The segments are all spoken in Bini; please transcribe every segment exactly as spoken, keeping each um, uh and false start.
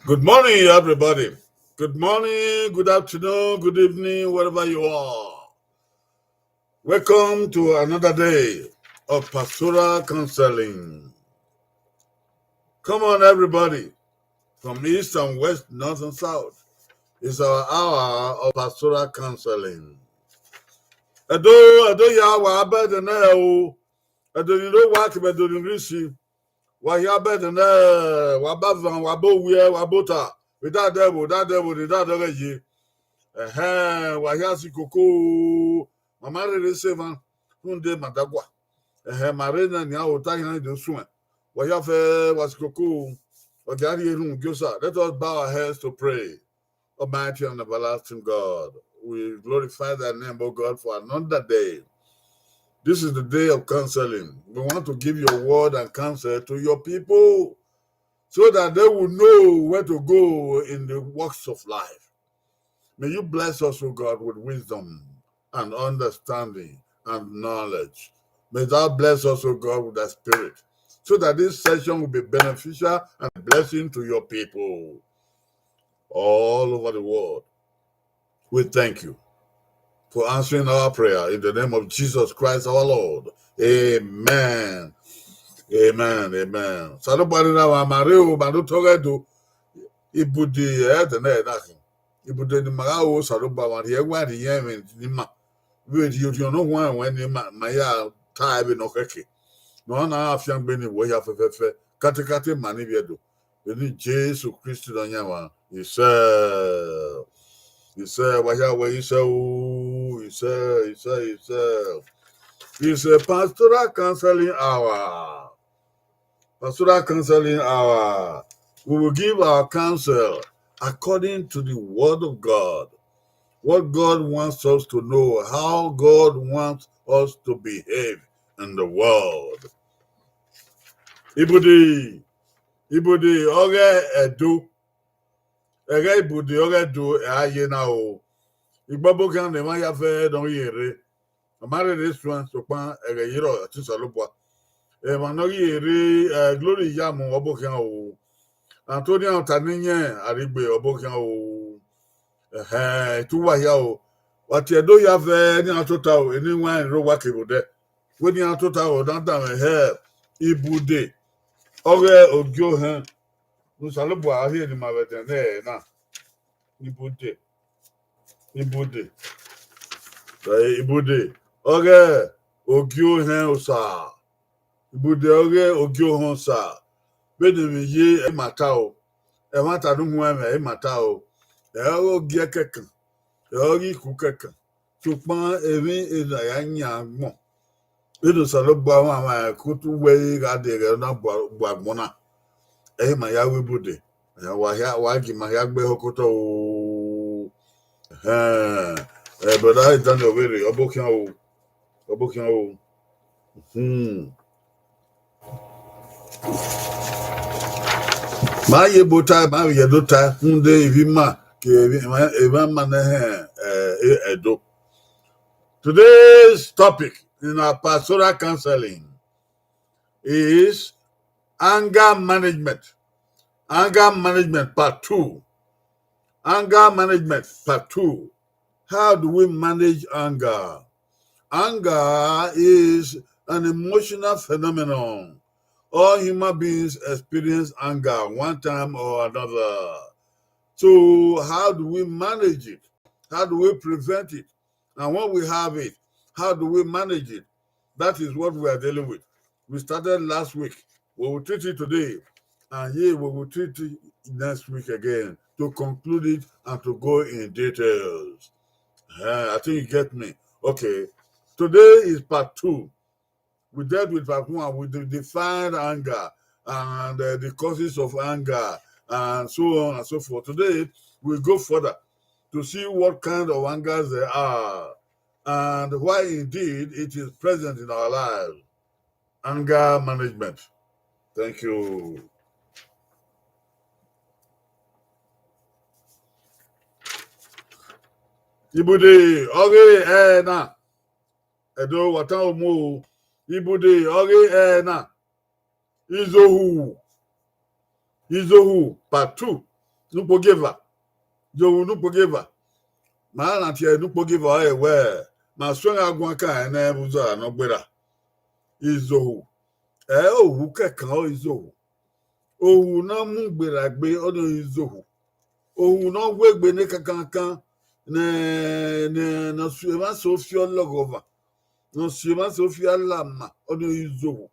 Good morning, everybody. Good morning, good afternoon, good evening, wherever you are. Welcome to another day of pastoral counseling. Come on, everybody, from east and west, north and south. It's our hour of pastoral counseling. Ẹdo, Ẹdo ya wa bẹdẹ nẹ o. Ẹdo ni rre owa kevbe Ẹdo ni rre isi. Wa hia bẹdẹ nẹ, wa ba van, wa ba owiẹ, wa ba ota. Vbe dadẹ ẹvbo, dadẹ ẹvbo, ne dadẹ ọghẹ ye. Ẹhẹn, wa hia si koko. Ma ma rherhe sẹ emwa rhunmwuda ma dagua. Ẹhẹn, ma rre na nian ota iran do suẹn. Wa hia fẹ, wa si koko. Wa gia rhie erhunmwu gie Osa. Let us bow our heads to pray. Almighty and everlasting God, we glorify thy name, O God, for another day. This is the day of counseling. We want to give your word and counsel to your people so that they will know where to go in the walks of life. May you bless us, O God, with wisdom and understanding and knowledge. May thou bless us, O God, with thy spirit, so that this session will be beneficial and a blessing to your people all over the world. We thank you for answering our prayer in the name of Jesus Christ our Lord. Amen. Amen. Amen. Osanobua ne erha mwẹ, ma rre o, ma ne otọ ghẹ do. Ibude ẹdẹ nẹ na khin. Ibude ne ima gha ru Osanobua, wa rhie ẹwaẹn rhie irẹn ẹmwẹ ne ima. Vbe rhie orhiọn ne ọ huanrẹn ruẹn ne ima, ma ya ta ẹvbo ne ọ khẹke. Ne ọ na fiangbe ne iwẹ hia fẹfẹfẹ. Katekate ma ne ivbi Ẹdo. Vbene Jesu Kristi Nọyaẹnmwa, isẹ. Isẹ, wa hia wẹ isẹ o, isẹ, isẹ, isẹ. It's a pastoral counseling hour. Pastoral counseling hour. We will give our counsel according to the word of God. What God wants us to know, how God wants us to behave in the world. Ibude, ibude ọghe Ẹdo. Ẹghẹ ibude ọghe Ẹdo, ẹ a ye na o. Igbọbokhian ne emwa ya fẹ ne ọ ghi rre. Ọ ma rherhe suẹn, sokpan ẹghẹ ye rrọọ ọtẹn Osanobua. Emwa ne ọ ghi rre, eh, Glory Iyamu, ọbokhian o. Anthony Otaniyẹn Arigbe, ọbokhian o. Ẹhẹn, etu uwa hia o. Wa tie Ẹdo ya vbe ne iran tota o, eni iwaẹn rre owa kevbe odẹ. Wẹ ne iran tota o, na danmwẹ hẹ ibude ọghe Ogiohẹn. Ne Osanobua rhie ne ima vbe ẹdẹnẹrẹ na. Ibude. Ibude. Eh, ibude ọghe Ogiohẹn Osa. Ibude ọghe Ogiohẹn Osa. Vbene emwi ye, ẹ i ma ta o. Ẹmwata ne u huẹn mwẹ, ẹ i ma ta o. Ẹ ọghe ogie kẹkan, ẹ ọghe ikhu kẹkan. Sokpan emwi ne a ya yan agbọn, vbene Osanobua mwamwa ẹkoto uwẹ gha dee ẹghẹ na bu agbọn na, ẹ i ma ya ru ibude. Ẹ, wa hia, wa gie ima hia gbe họkotọ o. Ẹhẹn. Ẹ, brother Daniel Vberre, ọbokhian o. Ọbokhian o. Hmm. Ma ye ebo ta, ma vbe ye Ẹdo ta, rhunmwuda ivbi ima, ke emwa, emwa ima ne hẹn, eh, Ẹdo. Today's topic in our pastoral counseling is anger management. Anger management part two. Anger management part two. How do we manage anger? Anger is an emotional phenomenon. All human beings experience anger one time or another. So how do we manage it? How do we prevent it? And when we have it, how do we manage it? That is what we are dealing with. We started last week. We will treat it today. And yeah, we will treat it next week again to conclude it and to go in details. Eh, I think you get me. Okay. Today is part two. We dealt with part one. We de-, defined anger and, uh, the causes of anger and so on and so forth. Today, we go further to see what kind of angers there are and why indeed it is present in our lives. Anger management. Thank you. Ibude ọghe ẹna. Ẹdo wa tan omu o. Ibude ọghe ẹna. Izohu. Izohu part two. Nukpogieva. Izohu nukpogieva. Ma na tie nukpogieva ọre wẹ, ma suẹn gha guan kan ẹnẹ vbe uza ne ọ gberra. Izohu. Ẹ ohu kẹkan ọre izohu. Ohu ne ọ mu gberra egbe, ọnii ọre izohu. Ohu ne ọ wu egbe ne kankankan, ne, ne, ne ọ si emwa so fi ọlọghọ ọmwa, ne ọ si emwa so fi alama, ọnii ọre izohu.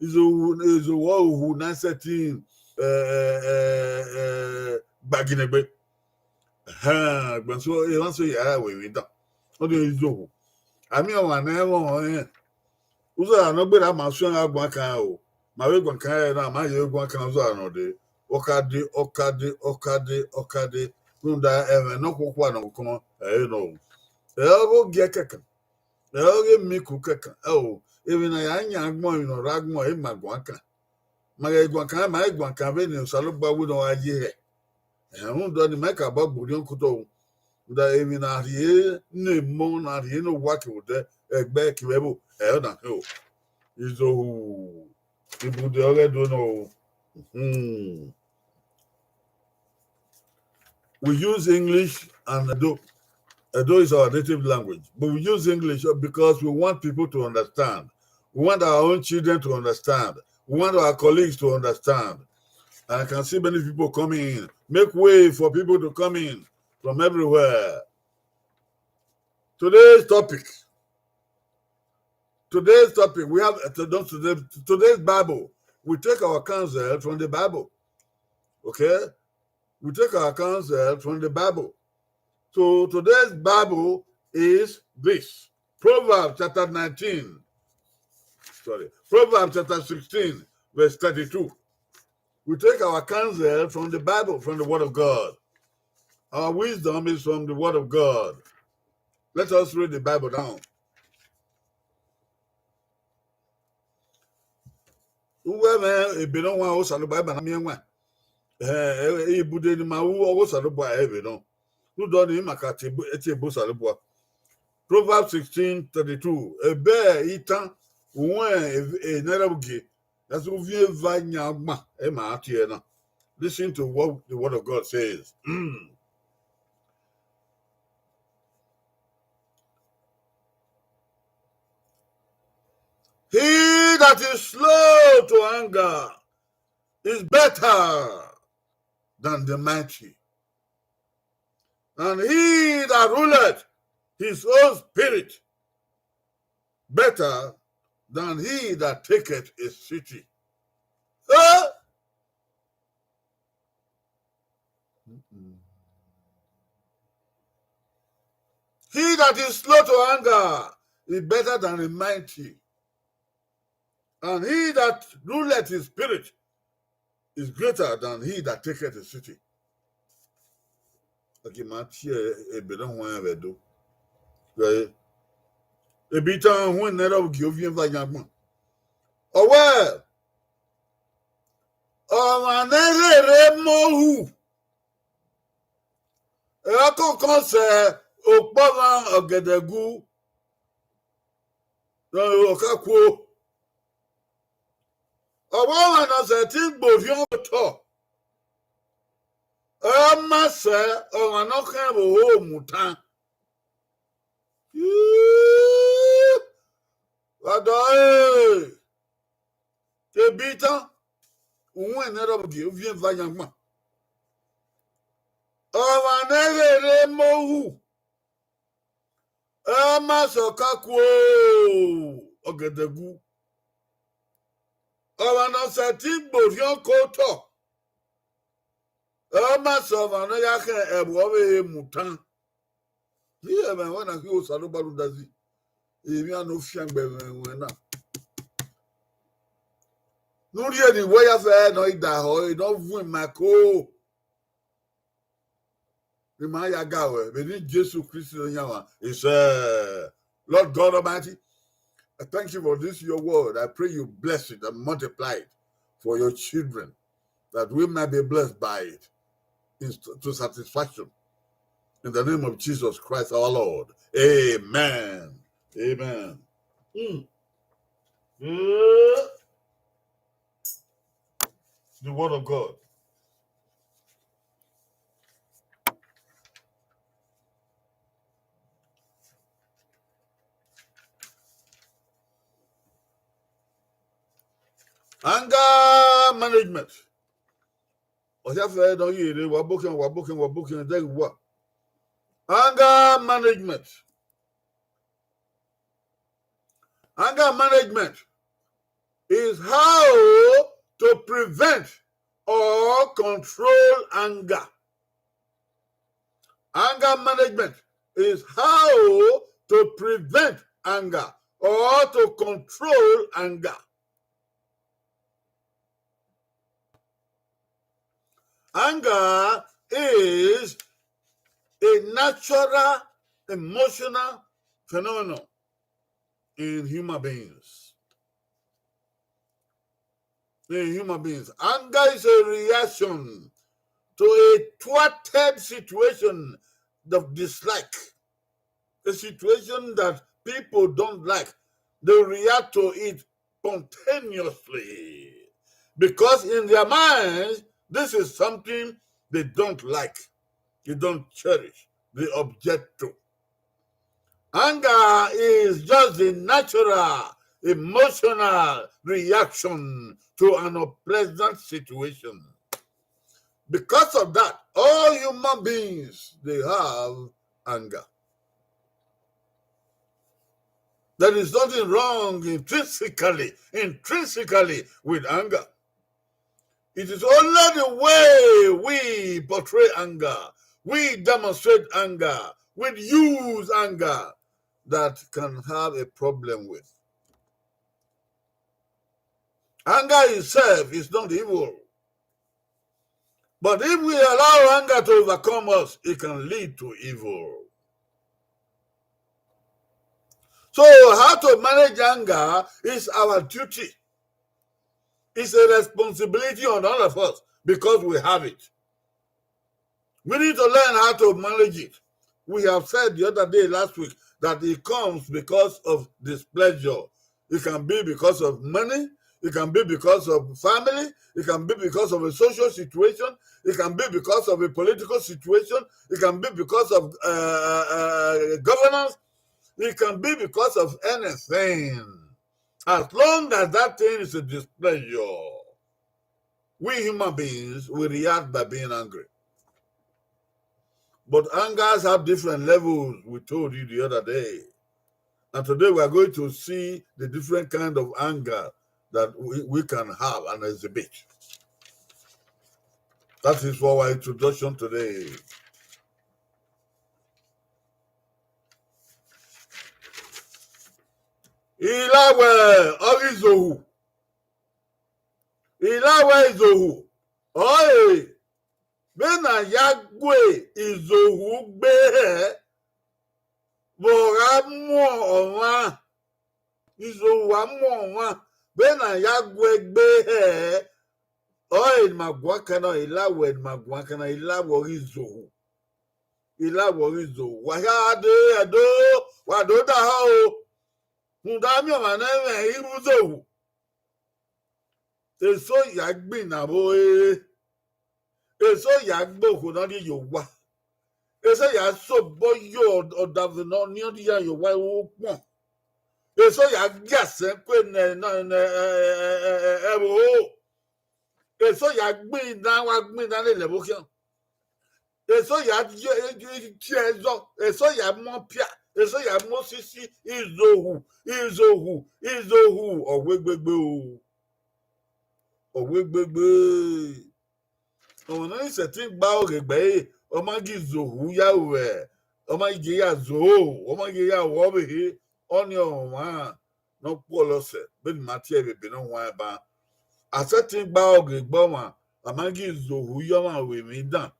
Izohu, izohu ọre ohu ne a sẹtin, eh, eh, eh, eh, gbaginnegbe. Ẹhẹn, ẹgbẹn so, emwa so ya ra wẹ emwi dan. Ọnii ọre izohu. A miẹn ọmwa ne ẹ i mwẹ ọnrẹn. Uza ne ọ gberra ma suẹn gha guan kan o. Ma vbe guan kan ẹre na, ma ye guan kan uza ne ọ dee. Ọ ka dee, ọ ka dee, ọ ka dee, ọ ka dee. Rhunmwuda ẹmwẹ ne ọ khuọkhua ne ọ kọn, ẹ i re nọ o. Ẹ ọghe ogiẹ kẹkan. Ẹ ọghe emiku kẹkan. Ẹ o, emwi ne a ya yan agbọn, emwi ne ọ rre agbọn, ẹ i ma guan kan. Ma ghẹ guan kan, ma i guan kan vbene Osanobua wẹ ne ọ gha ye hẹ. Ẹhẹn, rhunmwuda ọnii, ma i ka ba gbe orhiọn kotọ o. Rhunmwuda emwi ne a rhie ne emọ, ne a rhie ne owa kevbe odẹ, ẹgbẹ kevbe ẹvbo, ẹ i re ọna khin o. Izohu, ibude ọghe Ẹdo nọ o. Hmm. We use English and Edo. Edo is our native language, but we use English because we want people to understand. We want our own children to understand. We want our colleagues to understand. And I can see many people coming in. Make way for people to come in from everywhere. Today's topic. Today's topic, we have, uh, today, today's Bible. We take our counsel from the Bible. Okay? We take our counsel from the Bible. So today's Bible is this. Proverbs chapter nineteen. Sorry. Proverbs chapter sixteen, verse thirty-two. We take our counsel from the Bible, from the Word of God. Our wisdom is from the Word of God. Let us read the Bible now. Uwẹ mwẹ ebe ne ọ wan Osanobua, ẹ ma na miẹn wan. Eh, eh, ibude ne ima ru ọghe Osanobua ẹ vbe nọ. Rhunmwuda ọnii, ima ka tie ebo, tie ebo Osanobua. Proverbs sixteen thirty-two. Ebe itan, uhunmwu e, e ne ẹrọ gie. That's uvie eva yan gban, ẹ ma tie na. Listen to what the word of God says. He that is slow to anger is better than the mighty, and he that ruleth his own spirit better than he that taketh a city. Eh? Mm-mm. He that is slow to anger is better than the mighty, and he that ruleth his spirit is greater than he that taketh a city. Ẹ ghi ma tie ebe ne ọ huẹn vbe Ẹdo. Ebe itan, uhunmwu ne ẹrọ gie uvie eva yan gban. Ọ wẹẹ, ọmwa ne rherhe ma ohu, ẹ i kọnkọn sẹ okpọmwa ọgẹdẹgu, ọ ka kuo. Ọ wẹẹ, ọmwa ne ọ sẹtin gbe orhiọn otọ, ọ ma sẹ ọmwa ne ọ khẹn vbe oro mu tan. Vbe Ẹdo, eh, ebe itan, uhunmwu ne ẹrọ gie uvie eva yan gban. Ọmwa ne rherhe ma ohu, ọ ma sẹ ọkaku ọgẹdẹgu. Ọmwa ne ọ sẹtin gbe orhiọn ke otọ, Ọ ma sẹ ọmwa ne ọ ya khẹ ẹvbo ọvbehe mu tan. Iye ẹmwẹ ẹmwẹ na khin Osanobua rhunmwuda zẹ emwi iran ne ọ fiangbe ẹmwẹ ẹmwẹ na. Ne u rhie ne iwẹ ya fẹ ne ọ i da họ ẹre, ne ọ vuọn ima ẹko. Ne ima ya ga ruẹ vbene Jesu Kristi ne ọ yan mwa. He said, Lord God Almighty, I thank you for this your word. I pray you bless it and multiply it for your children, that we might be blessed by it in, to satisfaction. In the name of Jesus Christ our Lord. Amen. Amen. Mm. Yeah. The word of God. Anger management. Ọ ya fẹ ne ọ ye rre, wa bọ khian, wa bọ khian, wa bọ khian, ẹdẹ ghi wa. Anger management. Anger management is how to prevent or control anger. Anger management is how to prevent anger or to control anger. Anger is a natural emotional phenomenon in human beings. In human beings, anger is a reaction to a thwarted situation of dislike, a situation that people don't like. They react to it spontaneously because in their minds, this is something they don't like, they don't cherish, they object to. Anger is just the natural emotional reaction to an unpleasant situation. Because of that, all human beings, they have anger. There is nothing wrong intrinsically, intrinsically with anger. It is only the way we portray anger, we demonstrate anger, we use anger that can have a problem with. Anger itself is not evil. But if we allow anger to overcome us, it can lead to evil. So, how to manage anger is our duty. It's a responsibility on all of us because we have it. We need to learn how to manage it. We have said the other day, last week, that it comes because of displeasure. It can be because of money. It can be because of family. It can be because of a social situation. It can be because of a political situation. It can be because of uh, uh, governance. It can be because of anything. As long as that thing is a displeasure, we human beings, we react by being angry. But angers have different levels, we told you the other day. And today we are going to see the different kind of anger that we, we can have and exhibit. That is for our introduction today. Ilawẹ ọghe izohu. Ilawẹ izohu. Ọe, vbene a ya gu izohu gbe hẹ, vbe ọ gha mu ọmwa, izohu gha mu ọmwa, vbene a ya gu ẹre gbe hẹ, ọe ne ima guan kan na, ilawẹ ne ima guan kan na, ilawẹ ọghe izohu. Ilawẹ ọghe izohu. Wa hia de ẹdo, wa do daha o. Rhunmwuda miẹn ọmwa ne ẹ i mwẹ iru izohu. Eso ya gbinna vbe ore. Eso ya gbe okhuo ne ọ rhie ye owa. Eso ya sobọ ye ọdavẹ ne ọ rhie ya ye owa ukpọn. Eso ya gie asẹn kue ne, ne, ne, ẹ, ẹ, ẹ, ẹ, ẹvbo. Eso ya gbinna, wa gbinna lele ẹvbo khian. Eso ya tie, tie ẹzọ, eso ya mu ọpia, eso ya mu osisi, izohu, izohu, izohu, ọ wegbe gbe o. Ọ wegbe gbe. Ọmwa ne ọ sẹtin gba ọghe egbe ẹre, ọ ma ghi zohu ya ruẹ, ọ ma ghi ya zoho, ọ ma ghi ya ruẹ ọvbehe, ọnii ọmwa ne ọ kpọlọ sẹ, vbene ima tie ẹre vbe ebe ne ọ huanrẹn ban. A sẹtin gba ọghe egbe ọmwa, a ma ghi zohu ye ọmwa ru emwi dan.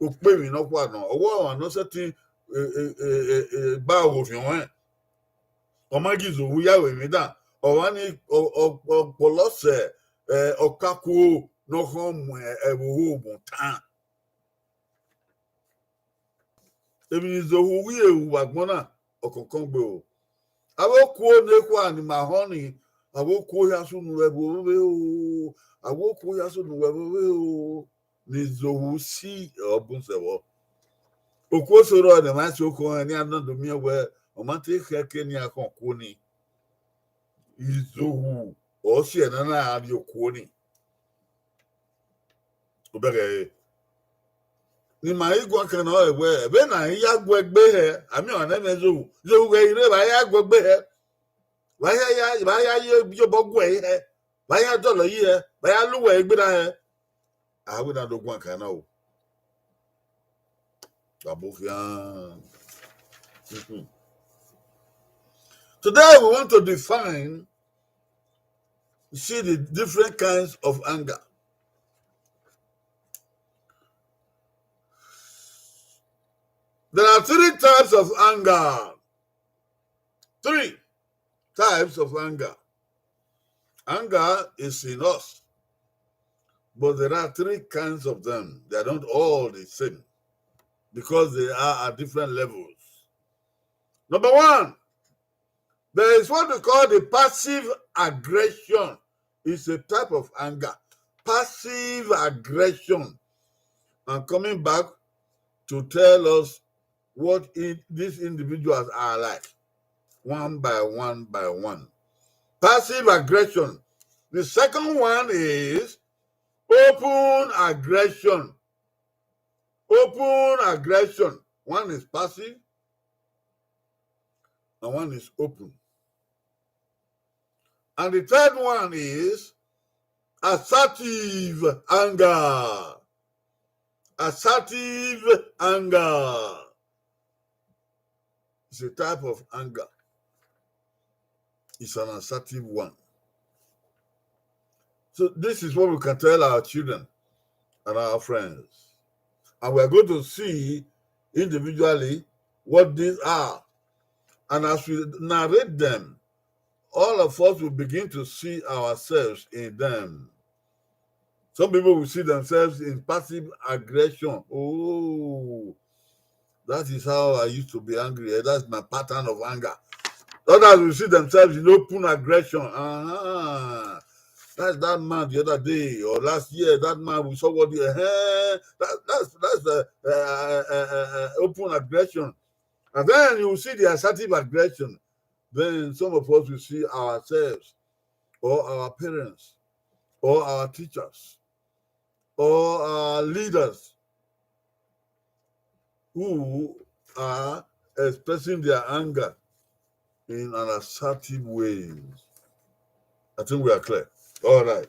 Ukpemwi nọkhua nọ, ọ wẹ ọmwa ne ọ sẹtin, eh, eh, eh, eh, gba ọghe orhiọn ẹnrẹn, ọ ma ghi zohu ya ru emwi dan. Ọmwa ni ọ, ọ, ọ kpọlọ sẹ, eh, ọkakuo ne ọ khọn mu ẹvbo ohu mu tan. Emwi ne izohu ghi ru vbe agbọn na, ọ kọnkọn gbe o. Avbe okuo nekhua ne ima họn ni, avbe okuo hia sunu vbe ẹvbo ovbe o, avbe okuo hia sunu vbe ẹvbo ovbe o, ne izohu si ọ bun sẹ vbọ. Okuo sorọ ne emwa si okhuo ẹnrẹn, ne iran na do miẹn wẹ ọ ma te khẹke ne iran khọn okuo ni. Izohu ọ si ẹre ne a na rrie okuo ni. Obẹghe ẹre. Ne ima i guan kan na ọre wẹ, vbene a i ya gu egbe hẹ, a miẹn ọmwa ne ẹmwẹ izohu, izohu ghẹ i rre, vbe a ya gu egbe hẹ, vbe a ya, vbe a ya ye obọ gu ẹre hẹ, vbe a ya dọlọ yi hẹ, vbe a ya lu uwẹ egbe na hẹ, a wẹ na do guan kan na o. Abo khian. Today we want to define, see the different kinds of anger. There are three types of anger. Three types of anger. Anger is in us, but there are three kinds of them. They are not all the same because they are at different levels. Number one, there is what we call the passive aggression. It's a type of anger. Passive aggression. I'm coming back to tell us what i-, these individuals are like, one by one by one. Passive aggression. The second one is open aggression. Open aggression. One is passive and one is open. And the third one is assertive anger. Assertive anger is a type of anger. It's an assertive one. So this is what we can tell our children and our friends. And we are going to see individually what these are. And as we narrate them, all of us will begin to see ourselves in them. Some people will see themselves in passive aggression. Oh, that is how I used to be angry. Eh, that's my pattern of anger. Others will see themselves in open aggression. Uh-huh. That's that man the other day or last year. That man we saw what the, eh, that, that's that's the uh, uh, uh, uh, open aggression. And then you will see the assertive aggression. Then some of us will see ourselves or our parents or our teachers or our leaders who are expressing their anger in an assertive way. I think we are clear. All right.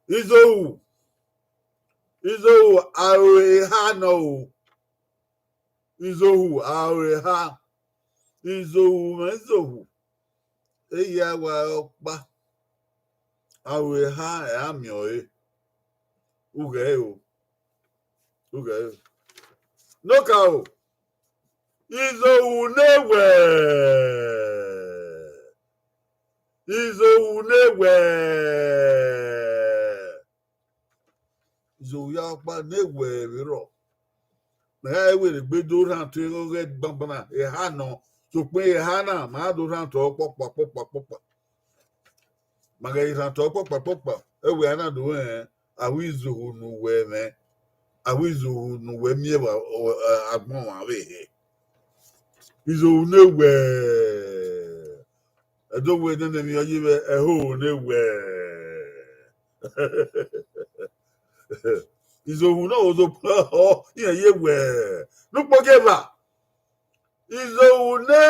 Izohu. Izohu aro eha nọ o. Izohu aro eha. Izohu mwẹ izohu. Eya wa ọkpa. Aro eha ẹ a miẹn ọre. Ughẹ o. Ughẹ o. Nokaro. Izohu ne wẹ. Izohu ne wẹ. Izohu ya ọkpa ne wẹ vberọ. Mẹ gha wẹ egbe do rhan to ọghe gbangban na, eha nọ, sokpan eha na, ma do rhan to kpọkpa, kpọkpa, kpọkpa. Ma ghẹ rhan to kpọkpa, kpọkpa, ẹwẹ a na do rẹn, avbe izohu ne uwẹ mwẹ, avbe izohu ne uwẹ miẹn vbe agbọn ọmwa vbe ehe. Izohu ne wẹ, ẹdẹ wẹ nene emwi ọ ye vbe ẹhoho ne wẹ. Izohu ne ozo ọ, iran ye wẹ. Ne ukpọgieva, izohu ne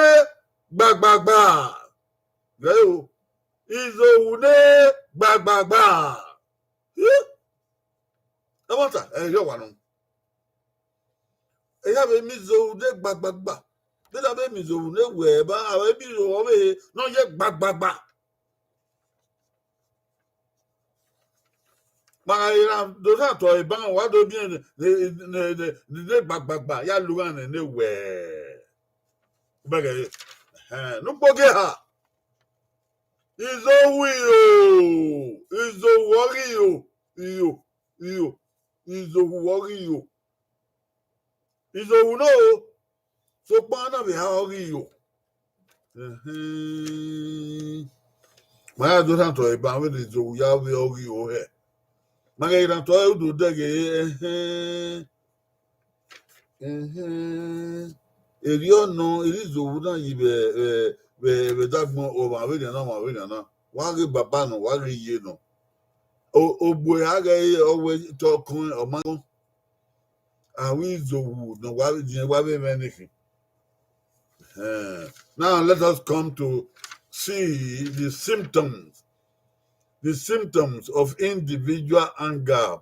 gbagbagba. Ghẹ o, Izowu ne gbagbagba. Ih! Ẹmwata, ẹ i re ọwa nọ. Ẹ ya vbe miẹn Izowu ne gbagbagba. Vbene a vbe miẹn Izowu ne wẹ ba, a vbe miẹn Izowu ọvbehe ne ọ ye gbagbagba. Ma gha ra do na tọ eban, wa do miẹn ne, ne, ne, ne, ne gbagbagba ya lu gha nẹ ne wẹ. Bẹghe, ẹhẹn, ne ukpogiẹ ha. Izowu iro, Izowu ọ ghi iro, iro, iro, Izowu ọ ghi iro. Izowu no, sokpan na vbe ha ọ ghi iro. Ẹhẹn. Ma ya do na tọ eban vbene Izowu ya vbe ọ ghi iro hẹ. Ma ghẹ na tọ ẹre udu dẹghe, ẹhẹn. Ẹhẹn. Erriọ nọ, erha Izowu na yi vbe, vbe, vbe, vbe dagbọn ọmwa vbenian na, ọmwa vbenian na. Wa ghe baba nọ, wa ghe iye nọ. O, ogbe a ghẹ re, ọ wẹ te ọ kọn, ọ ma kọn. Avbe Izowu ne wa vbe, wa vbe mwẹ nekhin. Eh, now let us come to see the symptoms. The symptoms of individual anger.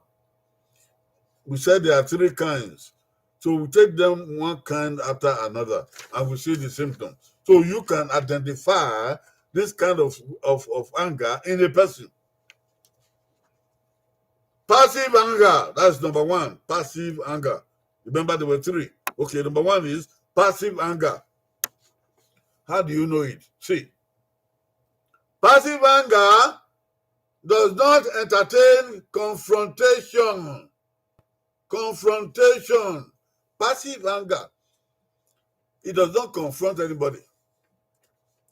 We said there are three kinds. So we take them one kind after another, and we see the symptoms. So you can identify this kind of, of, of anger in a person. Passive anger, that's number one, passive anger. Remember, there were three. Okay, number one is passive anger. How do you know it? See, passive anger does not entertain confrontation. Confrontation. Passive anger. It does not confront anybody.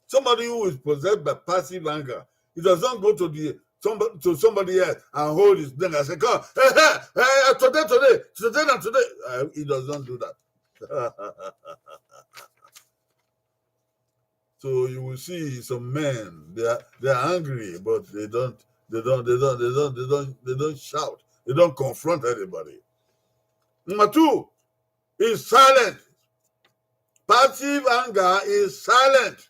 Somebody who is possessed by passive anger, he does not go to the somebody, to somebody else and hold his thing and say, "Come, hey, hey, hey, today, today, today, na today." Uh, he does not do that. So you will see some men, they are, they are angry, but they don't, they don't, they don't, they don't, they don't, they don't shout. They don't confront anybody. Number two is silent. Passive anger is silent.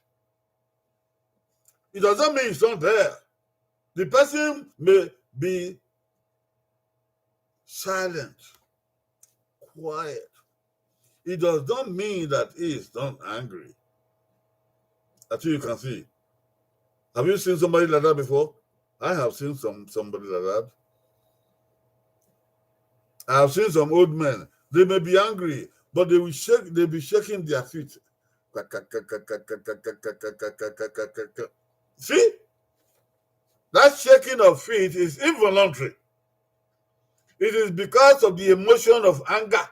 It doesn't mean it's not there. The person may be silent, quiet. It does not mean that he is not angry. I think you can see. Have you seen somebody like that before? I have seen some, somebody like that. I have seen some old men. They may be angry, but they will shake, they'll be shaking their feet. See? That shaking of feet is involuntary. It is because of the emotion of anger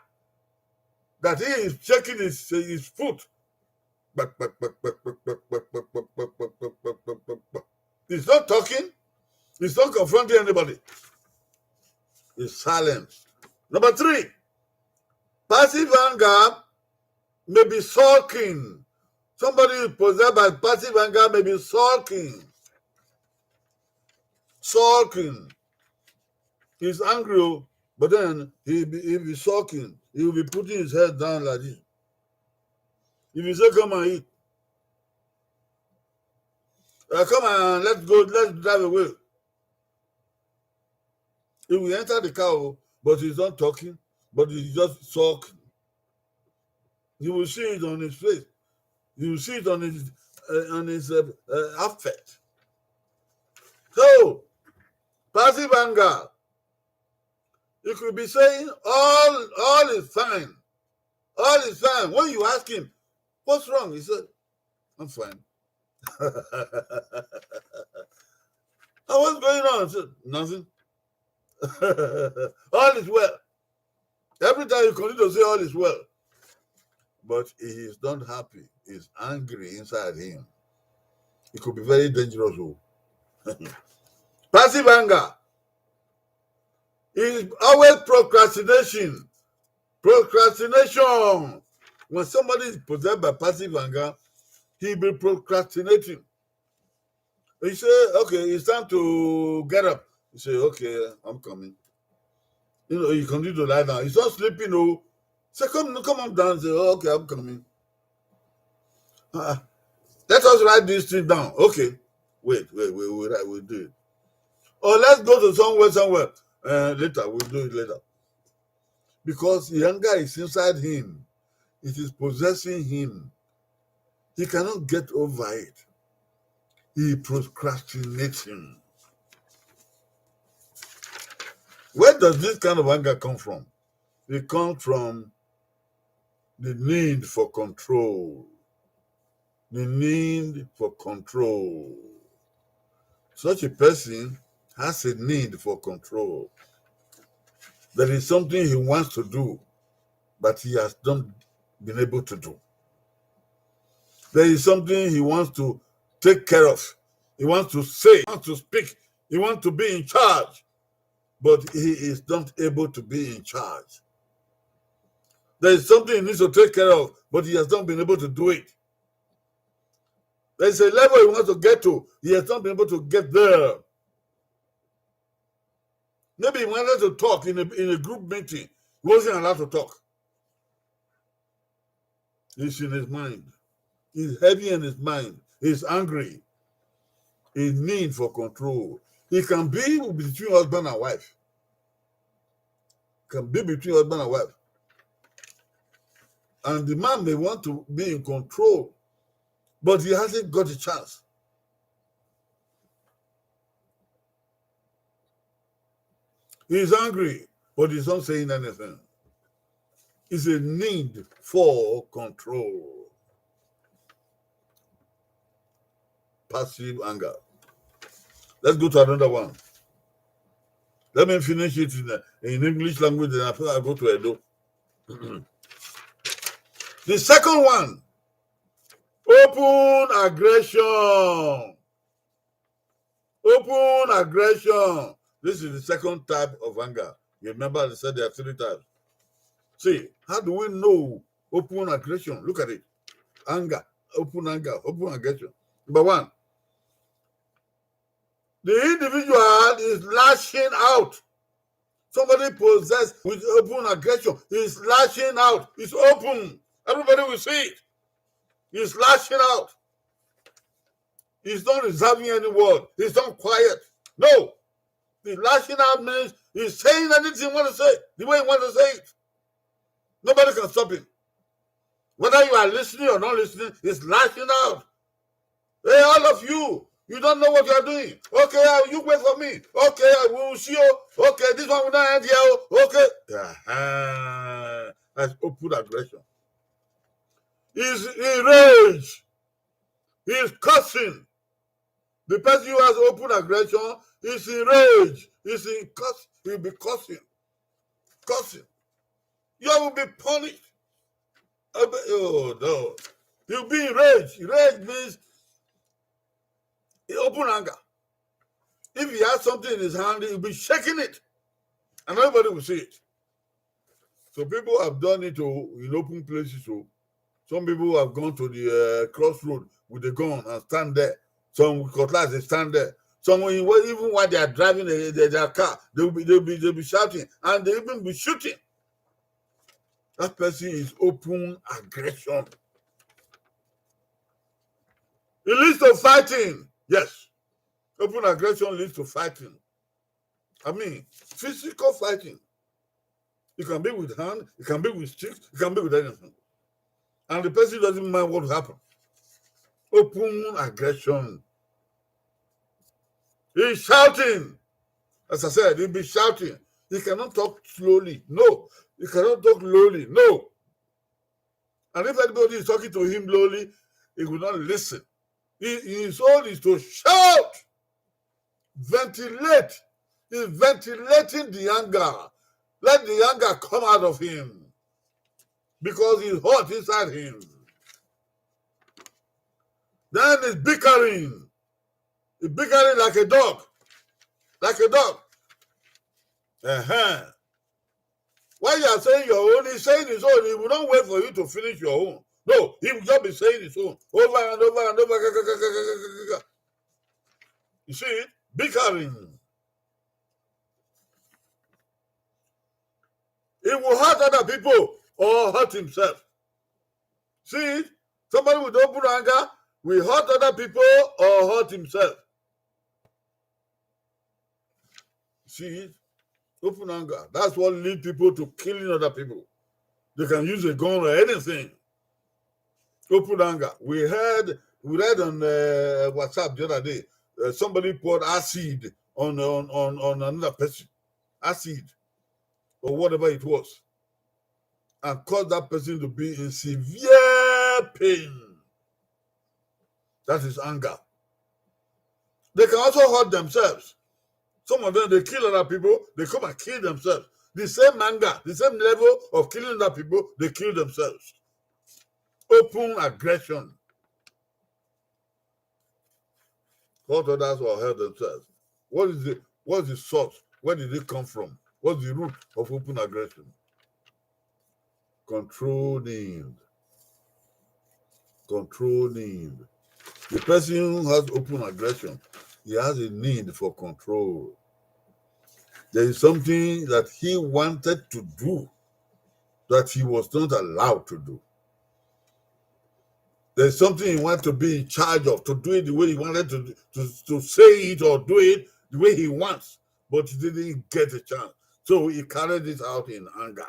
that he is shaking his, his foot. He's not talking. He's not confronting anybody. He's silent. Number three, passive anger may be sulking. Somebody who is possessed by passive anger may be sulking. Sulking. He's angry, oh, but then he be, he be sulking. He will be putting his head down like this. If you say, "Come and eat," uh, "Come and let's go, let's drive away," he will enter the car, oh, but he's not talking, but he's just sulking. You will see it on his face. You will see it on his, uh, on his, uh, uh, affect. So, passive anger, he could be saying, "All, all is fine. All is fine." When you ask him, "What's wrong?" He said, "I'm fine." "And what's going on?" He said, "Nothing." "All is well." Every time you continue to say, "All is well," but he is not happy. He's angry inside him. It could be very dangerous, oh. Passive anger is always procrastination. Procrastination. When somebody is possessed by passive anger, he be procrastinating. He say, "Okay, it's time to get up." He say, "Okay, I'm coming." You know, he continue to lie down. He's not sleeping, oh. Say, "Come, come on down." Say, "Oh, okay, I'm coming." Uh-uh. Let us write this thing down. Okay. Wait, wait, wait, wait, write, we'll do it. Or let's go to somewhere, somewhere. Uh, later, we'll do it later. Because the anger is inside him. It is possessing him. He cannot get over it. He procrastinating. Where does this kind of anger come from? It comes from the need for control. The need for control. Such a person has a need for control. There is something he wants to do, but he has not been able to do. There is something he wants to take care of. He wants to say, he wants to speak, he wants to be in charge, but he is not able to be in charge. There is something he needs to take care of, but he has not been able to do it. There is a level he wants to get to, he has not been able to get there. Maybe he wanted to talk in a, in a group meeting, he wasn't allowed to talk. It's in his mind. It's heavy in his mind. He's angry. A need for control. It can be between husband and wife. Can be between husband and wife. And the man may want to be in control, but he hasn't got a chance. He's angry, but he's not saying anything. It's a need for control. Passive anger. Let's go to another one. Let me finish it in, in English language, then after I go to Edo. The second one, open aggression. Open aggression. This is the second type of anger. You remember they said there are three types. See, how do we know open aggression? Look at it. Anger, open anger, open aggression. Number one, the individual is lashing out. Somebody possessed with open aggression is lashing out. It's open. Everybody will see it. He's lashing out. He's not reserving any word. He's not quiet. No. The lashing out means he's saying anything he wants to say, the way he wants to say it. Nobody can stop him. Whether you are listening or not listening, he's lashing out. Hey, all of you, you don't know what you are doing. Okay, uh, you wait for me. Okay, uh, we will see you. Okay, this one will not end here. Oh. Okay. Uh-huh. That's open aggression. He's enraged. He's cursing. The person who has open aggression is enraged. He's in curse. He'll be cursing. Cursing. You will be punished. Oh, no. You'll be enraged. Rage means open anger. If he has something in his hand, he'll be shaking it. And everybody will see it. So people have done it, oh, in open places. So some people have gone to the uh, crossroad with the gun and stand there. Some with cutlass, they stand there. Some, even while they are driving their, their, their car, they'll be, they'll, be, they'll be shouting, and they even be shooting. That person is open aggression. It leads to fighting. Yes. Open aggression leads to fighting. I mean, physical fighting. It can be with hand, it can be with stick, it can be with anything. And the person doesn't mind what will happen. Open aggression. He's shouting. As I said, he'll be shouting. He cannot talk slowly. No. He cannot talk lowly. No. And if anybody is talking to him lowly, he will not listen. He, his own is to shout, ventilate. He's ventilating the anger. Let the anger come out of him. Because it's hot inside him. Then he's bickering. He's bickering like a dog. Like a dog. Uh-huh. While you are saying your own, he's saying his own. He will not wait for you to finish your own. No, he will just be saying his own over and over and over. You see it? Bickering. He will hurt other people or hurt himself. See it? Somebody with open anger, Will hurt other people or hurt himself? See it? Open anger. That's what lead people to killing other people. They can use a gun or anything. Open anger. We heard, we read on uh, WhatsApp the other day. Uh, somebody poured acid on, on on on another person, acid or whatever it was, and caused that person to be in severe pain. That is anger. They can also hurt themselves. Some of them, they kill other people, they come and kill themselves. The same anger, the same level of killing other people, they kill themselves. Open aggression. Hurt others or hurt themselves. What is the what's the source? Where did it come from? What's the root of open aggression? Control need. Control need. The person who has open aggression, he has a need for control. There is something that he wanted to do that he was not allowed to do. There's something he wants to be in charge of, to do it the way he wanted to, to, to say it or do it the way he wants, but he didn't get a chance. So he carried it out in anger.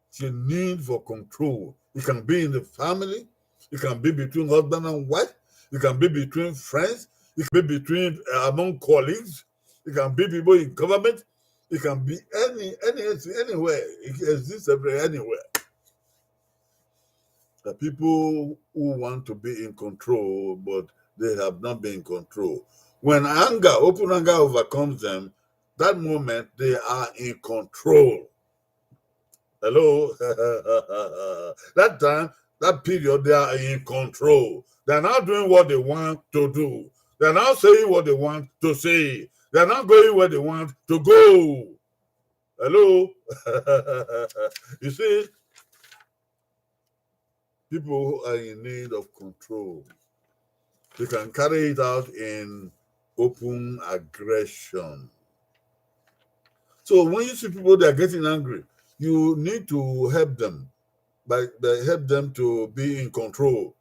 It's a need for control. It can be in the family. It can be between husband and wife. It can be between friends. It can be between uh, among colleagues. It can be people in government. It can be any any anywhere. It exists everywhere, anywhere. The people who want to be in control, but they have not been in control. When anger, open anger overcomes them, that moment they are in control. Hello? That time, that period, they are in control. They're not doing what they want to do. They're not saying what they want to say. They're not going where they want to go. Hello? You see, people are in need of control. They can carry it out in open aggression. So when you see people that are getting angry, you need to help them, by, by help them to be in control.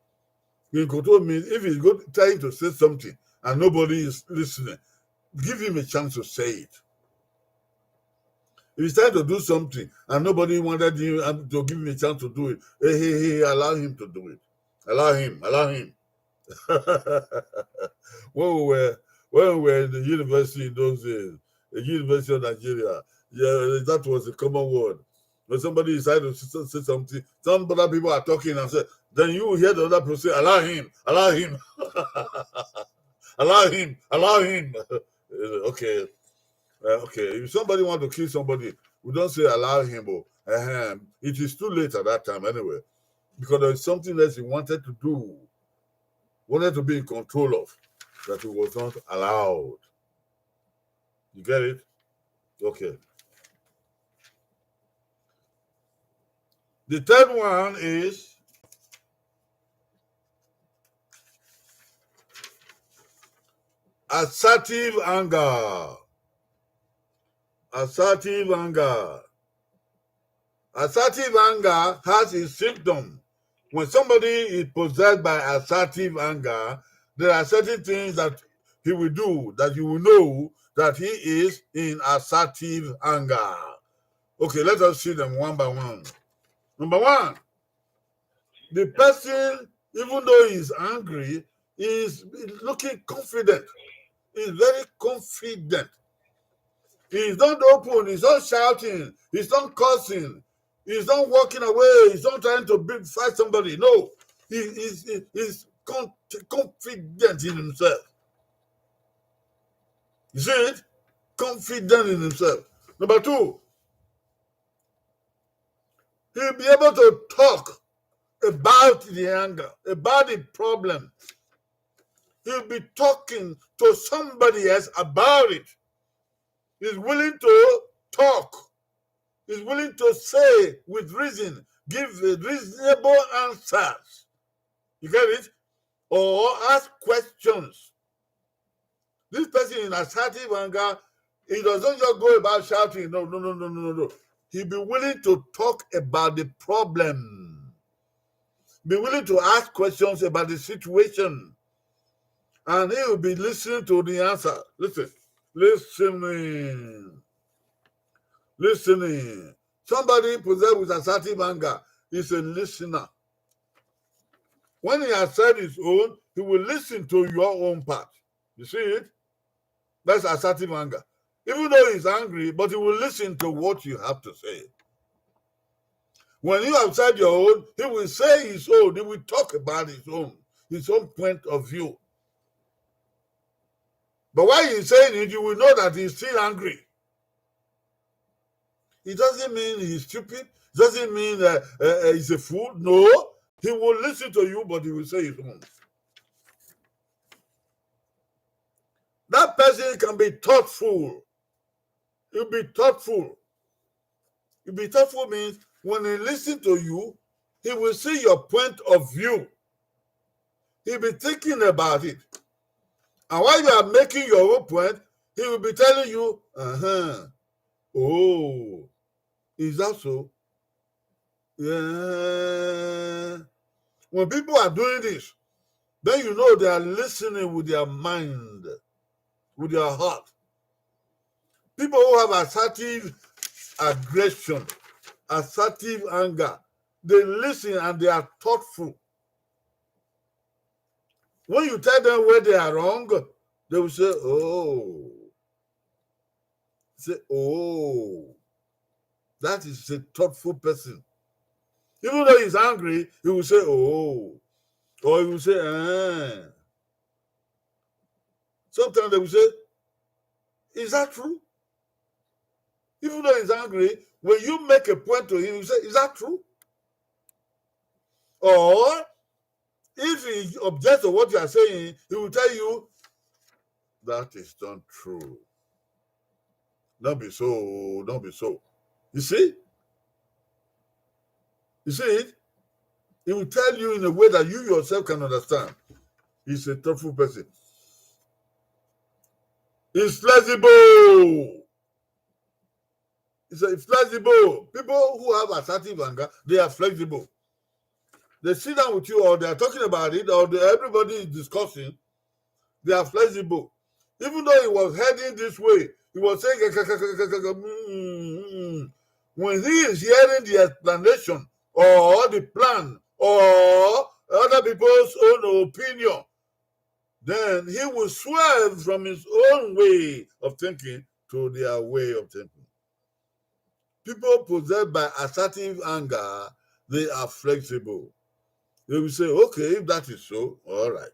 In control means if he's go trying to say something and nobody is listening, give him a chance to say it. If he's trying to do something and nobody wanted him um, to give him a chance to do it, hey, hey, hey, allow him to do it. Allow him, allow him. When we were when we were in the university in those days, the University of Nigeria, yeah, that was a common word. When somebody decided to say, say something, some other people are talking and say, then you hear the other person say, allow him, allow him, allow him, allow him. Uh, okay. Uh, okay. If somebody want to kill somebody, we don't say allow him, but uh, it is too late at that time anyway. Because there is something else he wanted to do, wanted to be in control of, that he was not allowed. You get it? Okay. The third one is assertive anger. Assertive anger. Assertive anger has a symptom. When somebody is possessed by assertive anger, there are certain things that he will do that you will know that he is in assertive anger. Okay, let us see them one by one. Number one, the person, even though he's angry, is looking confident. He's very confident. He's not open. He's not shouting. He's not cursing. He's not walking away. He's not trying to be, fight somebody. No. He is he's con- confident in himself. You see it? Confident in himself. Number two, he'll be able to talk about the anger, about the problem. He'll be talking to somebody else about it. He's willing to talk. He's willing to say with reason, give reasonable answers. You get it? Or ask questions. This person in assertive anger, he doesn't just go about shouting. No, no, no, no, no, no, no. He be willing to talk about the problem. be willing to ask questions about the situation. And he will be listening to the answer. Listen, listening, listening. Somebody possessed with assertive anger is a listener. When he has said his own, he will listen to your own part. You see it? That's assertive anger. Even though he's angry, but he will listen to what you have to say. When you have said your own, he will say his own. He will talk about his own, his own point of view. But while he's saying it, you will know that he's still angry. It doesn't mean he's stupid. Doesn't mean uh, uh, uh, he's a fool. No, he will listen to you, but he will say his own. That person can be thoughtful. He'll be thoughtful. He'll be thoughtful means when he listens to you, he will see your point of view. He'll be thinking about it. And while you are making your own point, he will be telling you, uh-huh, oh, is that so? Yeah. When people are doing this, then you know they are listening with their mind, with their heart. People who have assertive aggression, assertive anger, they listen and they are thoughtful. When you tell them where they are wrong, they will say, oh, say, oh, that is a thoughtful person. Even though he's angry, he will say, oh, or he will say, eh. Sometimes they will say, is that true? Even though he's angry, when you make a point to him, you say, is that true? Or if he objects to what you are saying, he will tell you, that is not true. Don't be so, don't be so. You see? You see it? He will tell you in a way that you yourself can understand. He's a thoughtful person. He's flexible. He's a flexible. People who have assertive anger, they are flexible. They sit down with you, or they are talking about it, or they, everybody is discussing. They are flexible. Even though he was heading this way, he was saying, when he is hearing the explanation or the plan or other people's own opinion, then he will swerve from his own way of thinking to their way of thinking. People possessed by assertive anger, they are flexible. They will say, okay, if that is so, all right.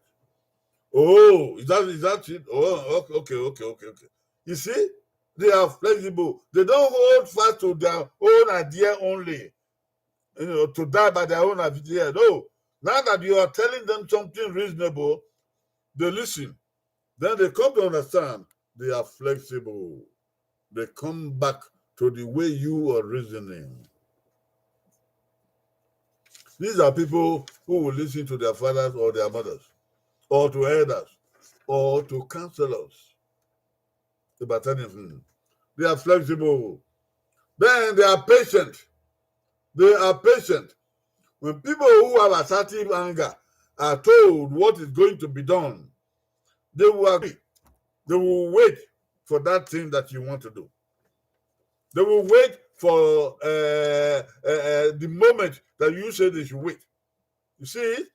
Oh, is that is that it? Oh, okay, okay, okay, okay, okay. You see, they are flexible. They don't hold fast to their own idea only. You know, to die by their own idea. No. Now that you are telling them something reasonable, they listen. Then they come to understand they are flexible. They come back to the way you are reasoning. These are people who will listen to their fathers or their mothers, or to elders, or to counselors. About anything. They are flexible. Then they are patient. They are patient. When people who have assertive anger are told what is going to be done, they will agree. They will wait for that thing that you want to do. They will wait for uh, uh, uh, the moment that you say they should wait. You see,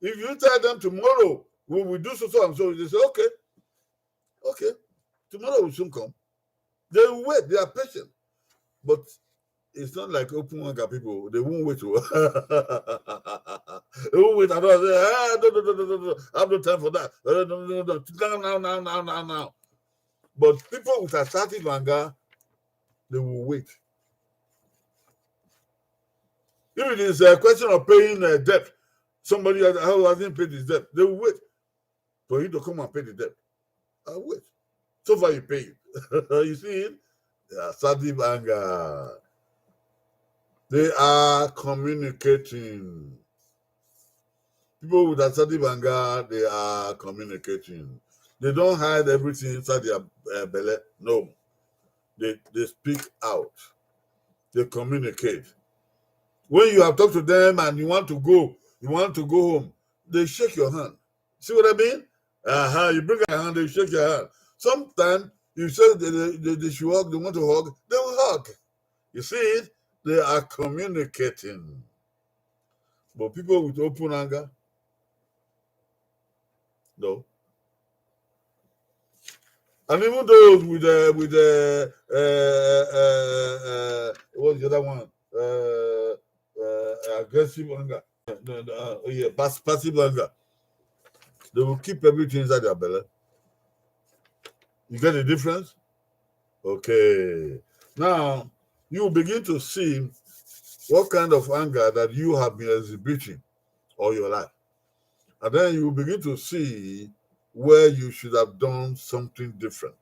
if you tell them tomorrow, we will do so, so and so, they say, okay, okay, tomorrow will soon come. They will wait, they are patient. But it's not like open anger people, they won't wait. They won't wait at all. Say, ah, no, no, no, no, no, no. I have no time for that. No, no, no, no, no. Now, now, now, now, now, now. But people with assertive anger, they will wait. If it is a question of paying a debt, somebody who hasn't paid his debt, they will wait for you to come and pay the debt. I wait. So far, you pay it. You see it? Yeah, assertive anger. They are communicating. People with assertive anger, they are communicating. They don't hide everything inside their uh, belly. No. They, they speak out. They communicate. When you have talked to them and you want to go, You want to go home, they shake your hand. See what I mean? Uh-huh. You bring a hand, they shake your hand. Sometimes you say they, they, they, they should hug, they want to hug, they will hug. You see it? They are communicating. But people with open anger, no. And even those with uh, with uh, uh, uh, uh, what's the other one? Uh, uh, aggressive anger. Uh, uh, oh yeah, pass, passive anger. They will keep everything inside their belly. You get the difference? Okay. Now, you begin to see what kind of anger that you have been exhibiting all your life. And then you begin to see where you should have done something different.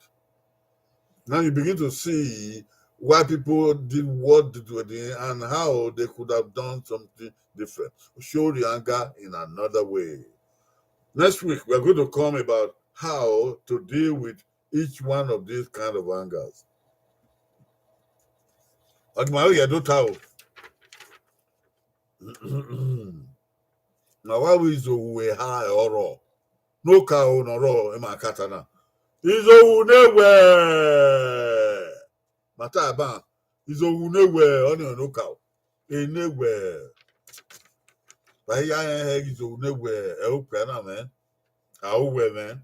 Now you begin to see why people did what they did and how they could have done something different. Show the anger in another way. Next week, we're going to come about how to deal with each one of these kind of angers. Ọdụmari ya do ta o. Na wa wẹ izohu eha ọrọ. Ne okaro ne ọ rrọọ, ima ka ta na. Izohu ne wẹ, ma ta ban, izohu ne wẹ, ọnii ne okaro. Ene wẹ, wa ya rẹn hẹ izohu ne wẹ, ẹ okpia na mwẹ, a o wẹ mwẹ.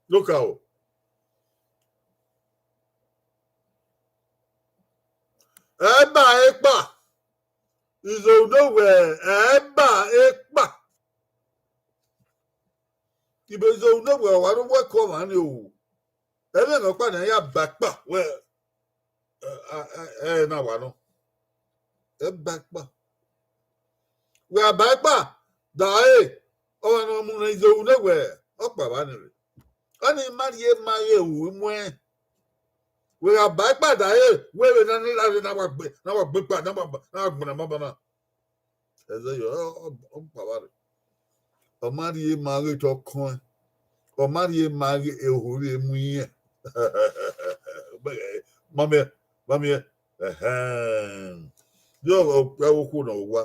Ne okaro. Ẹ ba ekpa. Izohu ne wẹ, ẹ ba ekpa. Ibe izohu ne wẹ, ọ wa ru wẹ ke ọmwa ni o. Ẹmwẹ ne ọkpa ne ya ba ekpa, wẹ, ẹ, ẹ, ẹ, ẹ na wa nọ. Ẹ ba ekpa. Wẹ a ba ekpa, da ẹre, ọmwa ne ọ mu ne izohu ne wẹ, ọkpa vba ni rre. Ọnii ma rhie ma ghe ru muẹn. Wẹ gha ba ekpa da ẹre, wẹ vbe na ni la rre na wa gbe, na wa gbe ekpa, na wa gbe, na wa gbọnọ ma banna. Ẹzẹ yọ, ọ, ọ, ọ kpa vba rre. Ọ ma rhie ma ghe te ọ kọẹn. Ọ ma rhie ma ghe ehorhu vbe mu irẹn. Ma miẹn, ma miẹn. Ẹhẹn. Yọ, ọ, ọ, okhuo ne ọ wa.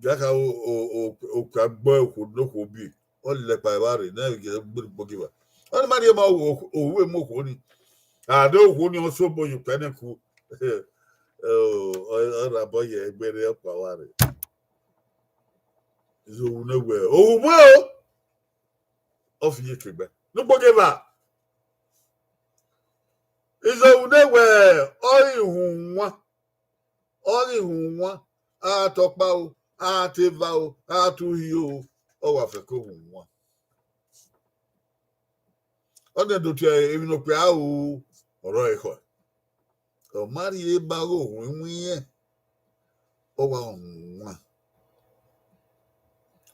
Ghaka o, o, o, okpia gbe okhuo ne okhuo biẹ, ọ lẹ kpa evba rre, ne ẹ ghi gbe gbe ghe evba. Ọnii ma rhie ma o, o, o, ru emu okhuo ni. A de okhuo ni ọ so obọ ye okpia nẹ ku. Ọ, ọ, ọ ra obọ ye egbe rre ọkpa vba rre. Izohu ne wẹ, ohu mu o. Ọ fi ye ke gbe. Ne ugbo ghe evba. Izohu ne wẹ, ọ ghi hu wan. Ọ ghi hu wan, a te ọkpa o, a te eva o, a te uhi o, ọ wa fẹko hu wan. Ọ nẹ do tie emwi ne okpia ru, ọ rrọọ ekhọe. Ọ ma rhie ma ghe ohu iwinna, ọ wa hu wan.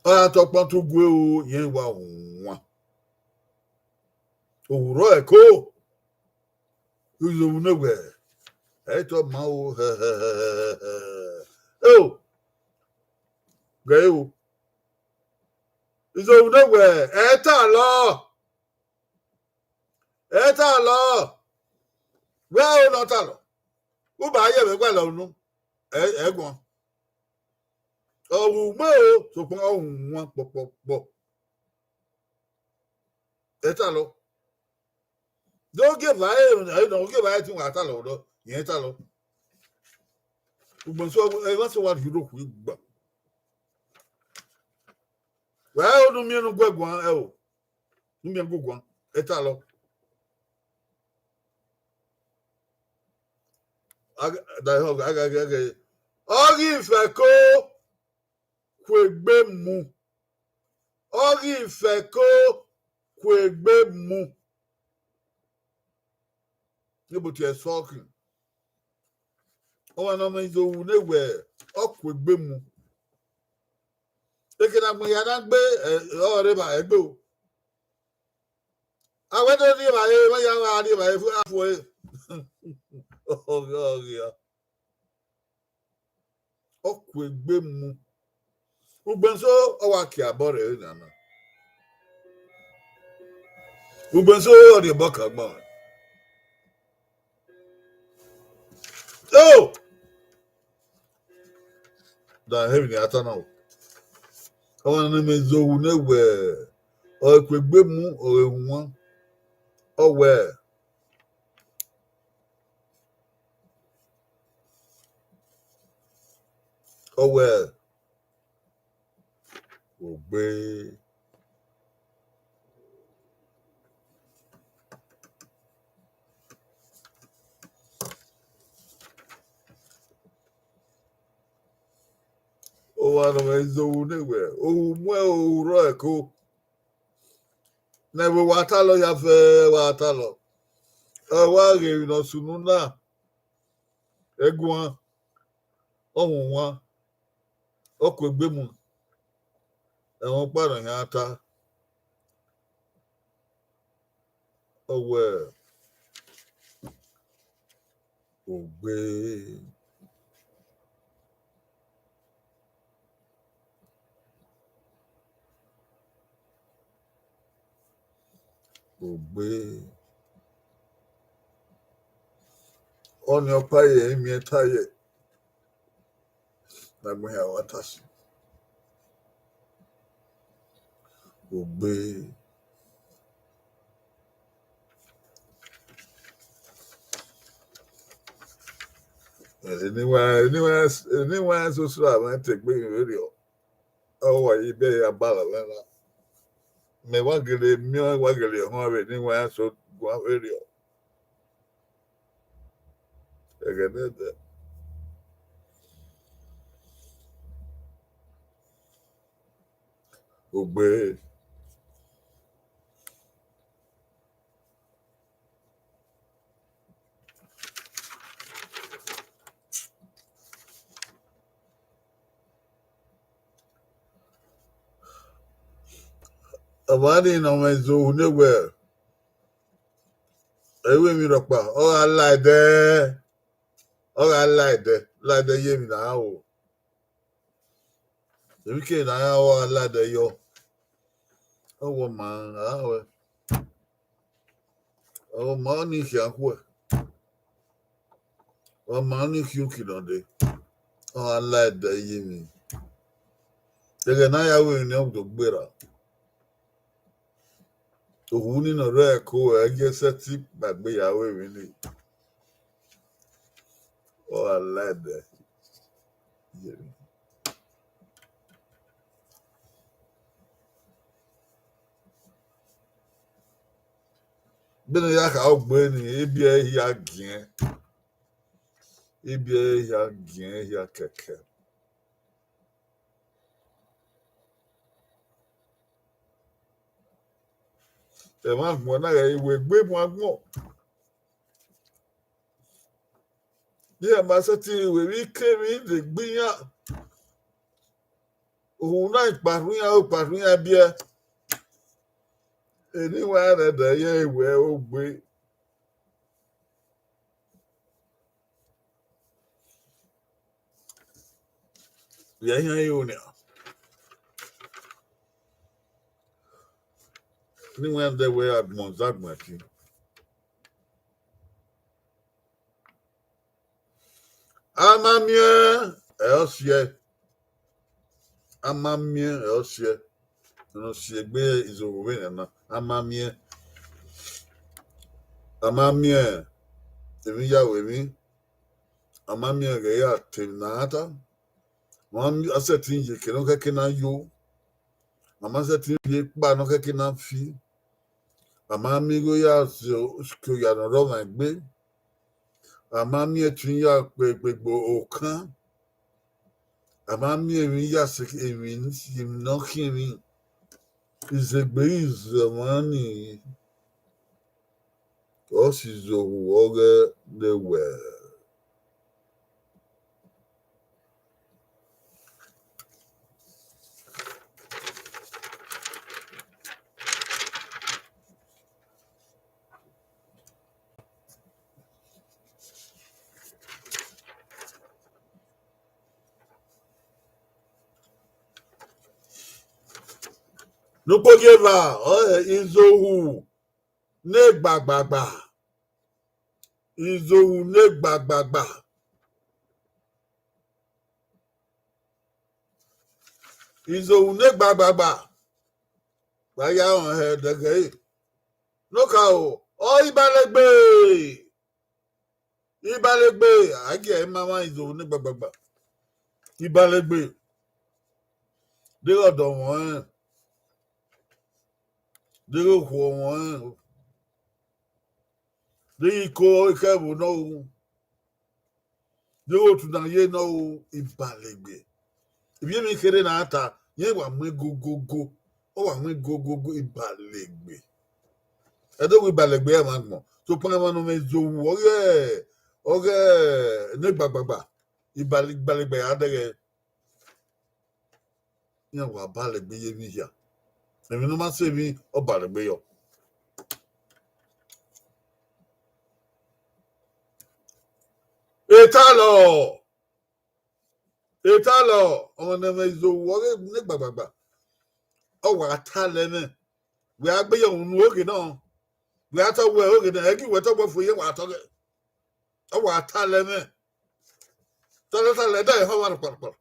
Ọ ra te ọkpa te ugue o, irẹn wa hu wan. Ohu rrọọ ẹko. Izohu ne wẹ, ẹ i tọ ma o, hẹhẹhẹhẹhẹ. Eo, gẹ o. Izohu ne wẹ, ẹ i ta lọ. Ẹ i ta lọ. Wẹ o nọ ta lọ. U ba ye vbe gualọ unu. Ẹ, ẹ guan. Ọ ru mẹ o, sokpan ọ ru wan kpọkpọkpọ. Ẹ ta lọ. Do gie evbare, ẹ nọ, gie evbare te wa ta lọ, irẹn ta lọ. Ugbẹn so, ẹ wa so wa rhie okhuo igba. Wẹ ẹ o, ne u miẹn ne u gu guan, ẹ o. Ne u miẹn gu guan, ẹ ta lọ. Ag-, da họn, ag-, ag-, ag-, ọ ghi fẹko kuegbe mu. Ọ ghi fẹko kuegbe mu. Nebo tie sọkin. Ọmwa ne ọ mwẹ Izohu ne wẹ ọ kuegbe mu. Eke ne agbọn hia na gbe, ẹ, ọ rre evbare gbe o. A wẹ do rri evbare, emwa ya gha rri evbare fu, a fu ẹre. Ọ ghi, ọ ghi a. Ọ kuegbe mu. Ugbẹn so, ọ wa kie abọ rre na na. Ugbẹn so, ọ rhie obọ kan gbọn. So, da hẹ emwi ne a ta na o. Ọmwa ne mẹ zohu ne wẹ, ọ kuegbe mu ọre wan, ọ wẹ, ọ wẹ, ogbe. Owa ne ọ mwẹ izohu ne wẹ, ohu muẹn ohu rrọọ ẹko. Ne ẹvbo wa talọ ya fẹ wa talọ. Ọ wa ghe emwi ne ọ sunu na, ẹguan, ọ huwan, ọ kuegbe mu, ẹmwẹ ọkpa ne ọ khian ta, ọ wẹ, ogbe. Ogbe. Ọnii ọkpa ye imiẹn ta ye. Na gbẹn hia wa ta si. Ogbe. Eniwa, eniwa, eniwa soso avbe te gbe vberriọ. Ọ wa ye ibẹ ya bala mwẹ na. Mẹ wa gele miẹn, wa gele họn vbe eniwa so guan vberriọ. Ẹghẹ nẹdẹ. Ogbe. Ọmwa ni ne ọ mwẹ izohu ne wẹ, ẹ i ru emwi rhọkpa, ọ gha la ẹdẹ, ọ gha la ẹdẹ, la ẹdẹ ye emwi ne a ru. Emwi kere ne a ya, ọ gha la ẹdẹ yọ. Ọ wẹ ọma, a wẹ. Ọ ma ọnii khian khuẹ. Ọ ma ọnii khian uki nọ dee. Ọ gha la ẹdẹ ye emwi. Ẹghẹ ne a ya ru emwi ne ọ do gberra. Ohu ni ne ọ rre ẹko, ẹ i sẹtin kpaegbe ya ru emwi ni. Ọ gha la ẹdẹ ye emwi. Vbene ya kha ogbe ni, ibiẹ hia giẹn. Ibiẹ hia giẹn hia kẹkẹ. Ẹmwẹ agbọn na ghẹ i wẹ egbe mu agbọn. Iran ma sẹtin ru emwi ke emwi rre egbe iran. Ohu na ikparhu iran, ikparhu iran biẹ. Eni wa rẹn ẹdẹ ye wẹ ogbe. Vbe iran iro nian. Eni wa rẹn ẹdẹ wẹ agbọn zagbọn ẹki. A ma miẹn, ẹ ọ siẹ. A ma miẹn, ẹ ọ siẹ. Ne ọ si egbe izohu vbene na, a ma miẹn. A ma miẹn emwi ya ru emwi. A ma miẹn ghẹ ya te emwi ne a ta. A ma mi-, a sẹtin ye eke ne ọ khẹke na yo. A ma sẹtin ye ekpa ne ọ khẹke na fi. A ma miẹn igho ya zẹ oya ne ọ rre ọmwa egbe. A ma miẹn ẹtin ya kpe, kpe gbe okan. A ma miẹn emwi ya sẹ emwi, emwi ne ọ khiẹn emwi. Izegbe i zẹ ọmwa ni, ọ si zẹ ohu ọghẹ ne wẹ. Ne ukpogieva ọre izohu ne gbagbagba. Izohu ne gbagbagba. Izohu ne gbagbagba. Wa ya rẹn hẹ dẹgẹ ẹre. Nokaro, ọ Ibalegbe. Ibalegbe, a gie ẹre ma mwa Izohu ne gbagbagba. Ibalegbe. Deghẹ ọdọ mwẹ ọnrẹn. Deghẹ okhuo mwẹ ọnrẹn. Deghẹ iko ikẹvbo nọ ru. Deghẹ otu na ye nọ ru, Ibalegbe. Ivbi emwi kherhe na ta, irẹn wa mu gogogo, ọ wa mu gogogo Ibalegbe. Ẹdẹ wẹ Ibalegbe ẹmwẹ agbọn. Sokpan ẹmwẹ ne ọ mwẹ Izohu, ọghe, ọghe ne gbagbagba, Ibale-, Ibalegbe ya dẹghẹ. Iran wa ba lẹgbe ye emwi hia. Emwi ne ọ ma sẹ emwi, ọ ba lẹgbe yọ. Etalọ, etalọ, ọmwa ne ẹmwẹ Izohu ọghe ne gbagbagba. Ọ wa talẹ mwẹ. Wẹ a gbe ye unu oge nọ. Wẹ a tọ wẹ oge nọ, ẹgi wẹ tọ wẹ fo ye wa tọ ghẹ. Ọ wa talẹ mwẹ. Talẹ, talẹ, da ehọ wa kpalakpala.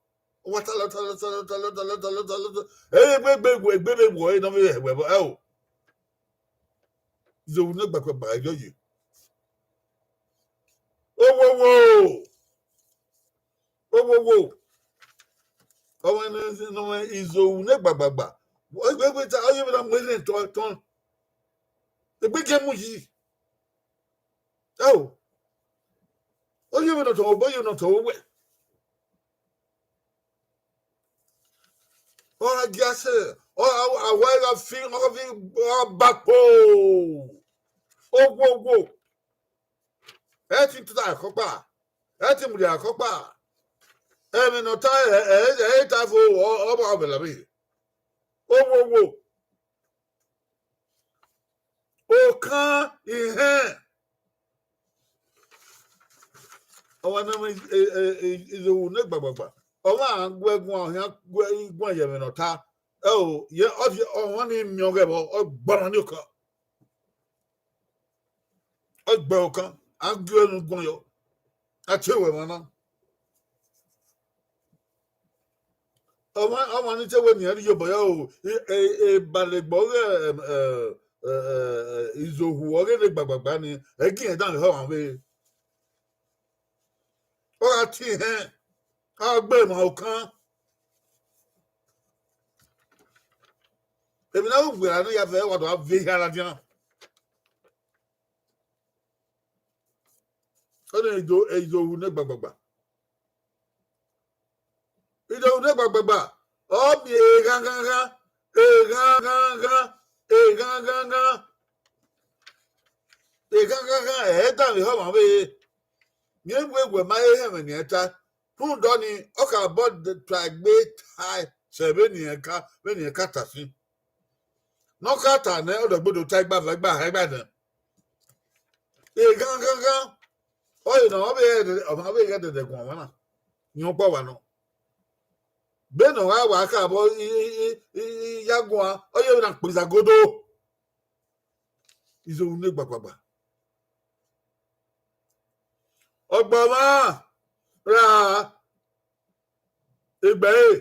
Ọ wa talẹ, talẹ, talẹ, talẹ, talẹ, talẹ, talẹ, talẹ. Ẹ, egbe, egbe, egbe, egbe vbe wọ, ẹ, nọ vbe hẹ wẹ vbọ, ẹ o. Izohu ne gbagbagba, ẹ yọ ye. Owowo. Owowo. Ọmwa ne, ne ọmwa Izohu ne gbagbagba. Egbe, egbe ta, ọ ye vbe na mu ẹre tọn, tọn. Egbe gie mu yi. Ẹ o. Ọ ye vbe na tọn, ọ ye vbe na tọn wẹ. Ọ gha gia sẹ, ọ, a, a wa gha fi, ọ gha fi, ọ gha ba kpo. Owowo. Ẹ i te tota ẹkhọkpa, ẹ i te mudia ẹkhọkpa. Ẹmwẹ ne ọ ta, ẹ, ẹ, ẹ i ta fo, ọ, ọ, ọ vbe la vbe. Owowo. Okan ihẹn. Ọmwa ne ọmwa, e, e, e, Izohu ne gbagbagba. Ọmwa a gu ẹguan, ọ hian gu ẹguan ye ẹmwẹ ne ọ ta. Ẹ o, ye, ọ, ọmwa ni miẹn ọghẹ vbọ, ọ gba ọmwa ni okan. Ọ gbe okan, a gie ẹre ne u guan yọ, a tie ruẹ emwa na. Ọmwa, ọmwa ni te wẹ ne iran rhie obọ ya o, e, e, Ibalegbe ọghe, ẹ, ẹ, ẹ, ẹ, Izohu ọghe ne gbagbagba ni, ẹ gie rẹn danmwehọ ọmwa vbe. Ọ gha tie ihẹn, a gbe emwa okan. Emwi ne a ru werriẹ ne ya vẹ, wa do a viẹ hia ladian. Ọni Ido, Izohu ne gbagbagba. Izohu ne gbagbagba. Ọ miẹn eghanghanghan, eghanghanghan, eghanghanghan. Eghanghanghan, ẹ i danmwehọ ọmwa vbe. Miẹn wẹ wẹ ma he hẹmwẹ ne iran ta. Rhunmwuda ọnii, ọ kha bọ ta egbe tae sẹ vbene iran ka, vbene iran ka ta sin. Ne ọ kha ta nẹ, ọ dọgbe do ta igba, igba, igba nẹ. Eghanghanghan, ọre ne ọ vbe, ọ ma vbe ghẹ dẹdẹ guan ọmwa na, rẹn ọkpa wa nọ. Vbene ọ gha wa kha bọ i, i, i, i, i ya guan, ọ ye vbe na kpiriza godo. Izohu ne gbagbagba. Ọgbọmwa ra egbe ẹre.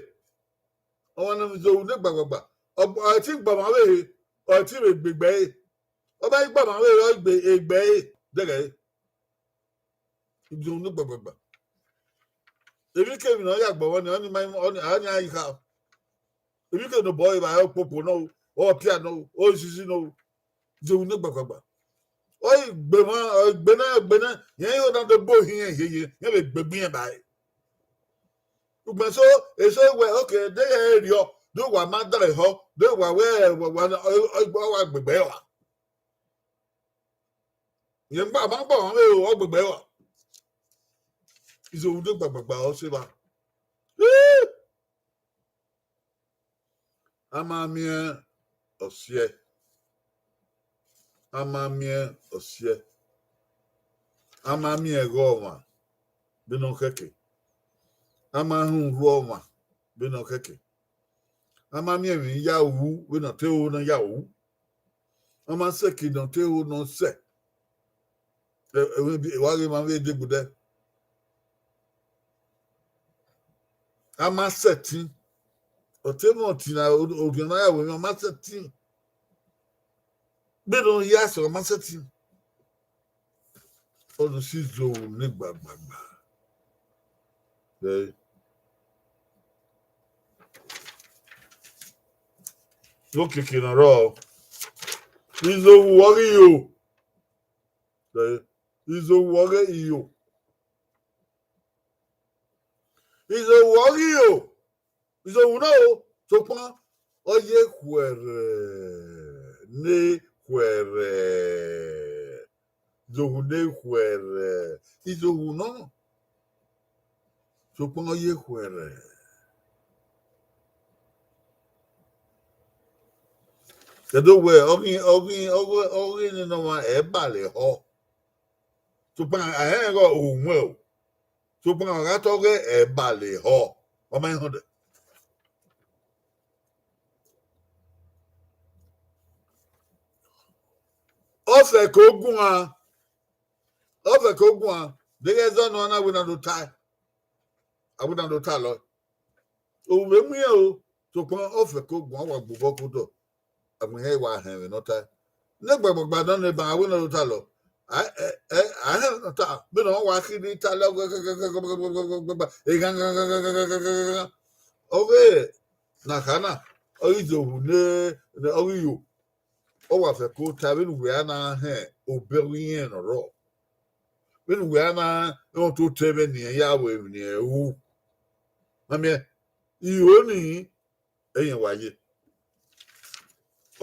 Ọmwa ne Izohu ne gbagbagba. Ọ, ọ i te gbe ọmwa vbe ehe, ọ i te vbe gbe egbe ẹre. Ọ ma i gbe ọmwa vbe ehe, ọ i gbe egbe ẹre dẹghẹ ẹre. Izohu ne gbagbagba. Emwi kemwi ne ọ ya gbe ọmwa ni, ọni ma, ọni, ọni a i kha. Emwi kemwi ne obọ ẹre vbe aro kpokpo nọ o, ọ pia nọ o, ọ sisi nọ o. Izohu ne gbagbagba. Ọ i gbe emwa, ọ i gbe nẹ, gbe nẹ, irẹn i ho na do bo ohiẹn yeye, irẹn vbe gbe egbe irẹn ba ẹre. Ugbẹn eso, eso wẹ, okay, deghẹ ẹre rriọ, do wa ma da ẹre ehọ, do wa wẹ, wa, wa, ọ, ọ, ọ wa gbe egbe ẹre ọa. Rẹn gba, ma gba ọmwa vbe ro, ọ gbe egbe ẹre ọa. Izohu ne gbagbagba ọ sẹ evba. A ma miẹn ọsiẹ. A ma miẹn ọsiẹ. A ma miẹn ẹghẹ ọmwa vbene ọ khẹke. A ma họn urhu ọmwa vbene ọ khẹke. A ma miẹn emwi ya ru vbene ọ te ru ne ọ ya ru. A ma sẹ eki ne ọ te ru ne ọ sẹ. Ẹ, ẹ, wa ghe ma vbe degbe odẹ. A ma sẹtin, Ọ te mwẹ ọtin na, orhiọn na ya wẹ emwi ọ ma sẹtin. Vbene ọ ya sẹ, ọ ma sẹtin. Ọ do si izohu ne gbagbagba. Ẹ, okiekie ne ọ rrọọ, izohu ọghe iyo. Ẹ, izohu ọghe iyo. Izohu ọghe iyo. Izohu na o, sokpan ọ ye khuẹrhẹ, ne khuẹrhẹ. Izohu ne khuẹrhẹ, izohu nọ, sokpan ọ ye khuẹrhẹ. Ẹdo wẹ, ọ ghi, ọ ghi, ọ ghi, ọ ghi nene ọmwa ẹbalẹ ehọ. Sokpan a rẹnrẹn ghe ohu muẹn o. Sokpan ọ gha tọ ghe ẹbalẹ ehọ, ọ ma họn dẹ. Ọfẹko guan, ọfẹko guan, deghẹ ẹzọ nọ na wẹ na do tae, a wẹ na do ta lọ. Ohu vbe mu irẹn o, sokpan ọfẹko guan wa gbe obọ ke odọ. Agbọn hẹ wa họn ẹmwẹ ne ọ tae. Ne gbagbagba nọ ne ban a wẹ ne ọ ta lọ. A, ẹ, ẹ, a họn ẹmwẹ ne ọ ta, vbene ọ wa khin ne I ta lẹ, eghan, eghan, eghan, eghan, eghan, eghan, eghan. Ọghe na kha na, ọ ghi zohu ne, ne ọ ghi yo. Ọ wa fẹko ta vbene uwẹ a na họn obọ irẹn ne ọ rrọọ. Vbene uwẹ a na rẹn ototọ ẹmwẹ ne irẹn ya ru emwi ne irẹn ru. Ma miẹn, iro nii, ẹyẹn wa ye.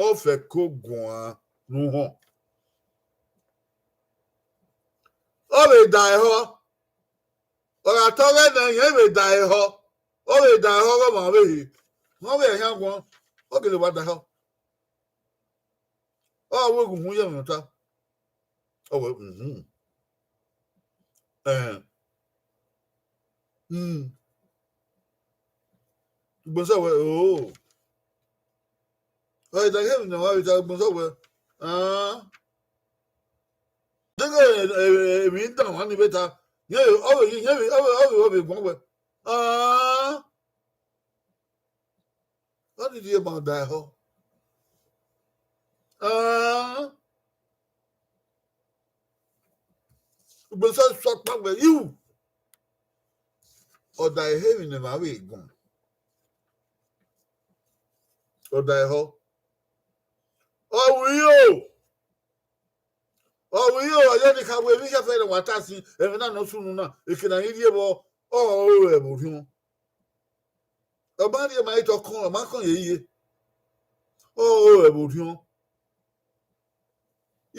Ọfẹko guan ne u họn. Ọ vbe da ehọ. Ọ gha tọ ghẹ nẹ, irẹn vbe da ehọ. Ọ vbe da ehọ ọghe ọmwa vbe ehe. Ọ vbe ẹhian guan, ọ gele wa da ehọ. Ọ wẹ gu uhun ye ẹmwẹ ne ọ ta. Ọ wẹ, uhun. Ẹn. Mm. Ugbẹn sẹ wẹ, oh. Ọ da ehọ ne ọ wa vbe ta, ugbẹn sẹ wẹ, ah. Deghẹ, eh, eh, emwi dan mwa ni vbe ta, yẹn vbe, ọ vbe, yẹn vbe, ọ vbe, ọ vbe, ọ vbe guan wẹ, ah. Ọ ni rhie ma da ehọ. Ah. Ugbẹn sẹ sọ ọkpa wẹ, iu. Ọ da ehọ emwi ne emwa vbe guan. Ọ da ehọ. Ọ ru iro. Ọ ru iro, ọ ya ni kha wẹ emwi khian fẹẹrẹ wa ta sin, ẹmwẹ na ne ọ sunu na, eke ne a i rhie vbọ, ọ ru ẹvbo orhiọn. Ọ ma rhie ma i tọ kọn, ọ ma kọn ye iye. Ọ ru ẹvbo orhiọn.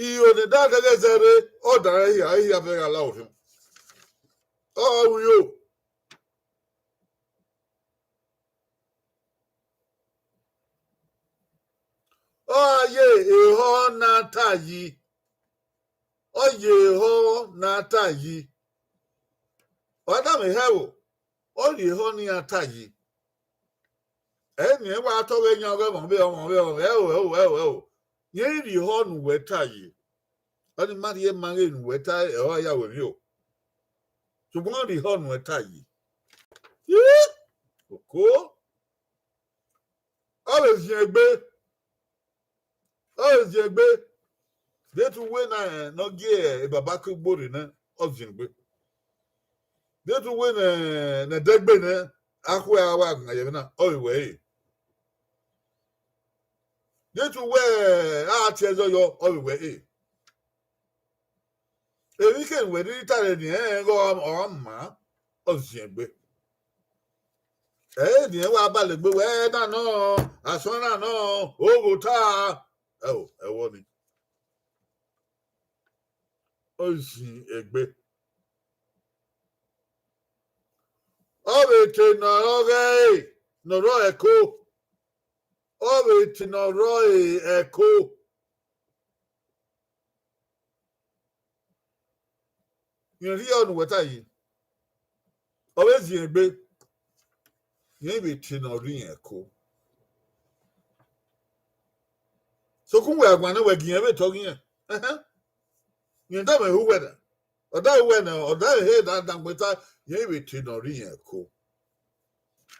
Iro ne da dẹghẹ zẹrre, ọ da rẹ hia, hia vbe gha la orhiọn. Ọ ru iro. Ọ ye ehọ ne a ta yi. Ọ ye ehọ ne a ta yi. Ọ da mwẹ hẹ ẹvbo, ọ ye ehọ ne iran ta yi. Ẹ ni ẹ wa tọ ghẹ yan ọghe ọmwa vbe ọmwa vbe ọmwa vbe ẹho, ẹho, ẹho, ẹho. Yẹn i rhie ehọ ne uwẹ ta yi. Ọ ni ma rhie ma ghe ne uwẹ ta, ẹho ya wẹ emwi o. Sokpan ọ rhie ehọ ne uwẹ ta yi. Ii, oko. Ọ vbe ziẹn egbe. Ọ vbe ziẹn egbe. De te uwẹ na, eh, ne ọ gie, eh, baba ke ugbo rre nẹ, ọ ziẹn egbe. De te uwẹ ne, ne ẹdẹgbe nẹ, a khu ẹre a wa ghan ye ẹmwẹ na, ọ vbe wẹ ẹre. De te uwẹ, eh, a tie ẹzọ yọ, ọ vbe wẹ ẹre. Emwi kemwi wẹ rhirhi ta rre ni, ẹnrẹn ghe ọ ma, ọ ziẹn egbe. Ẹ ni ẹ wa bale egbe wẹ, "Ẹ na nọ, asọn na nọ, ogho ta." Ẹo, ẹvbo ni. Ọ ziẹn egbe. Ọ vbe te ne ọ rọ ghẹ ẹre, ne ọ rrọọ ẹko. Ọ vbe te ne ọ rrọọ ẹko. Rẹn rhie ehọ ne uwẹ ta yi. Ọ vbe ziẹn egbe. Rẹn vbe te ne ọ rhie ẹko. Sokpan uwẹ agbọn ne wẹ gie irẹn vbe tọ ghi rẹn. Ẹhẹn. Rẹn da mwẹ hu wẹ na. Ọ da hu wẹ na, ọ da he da dangbe ta, rẹn vbe te ne ọ rhie ẹko.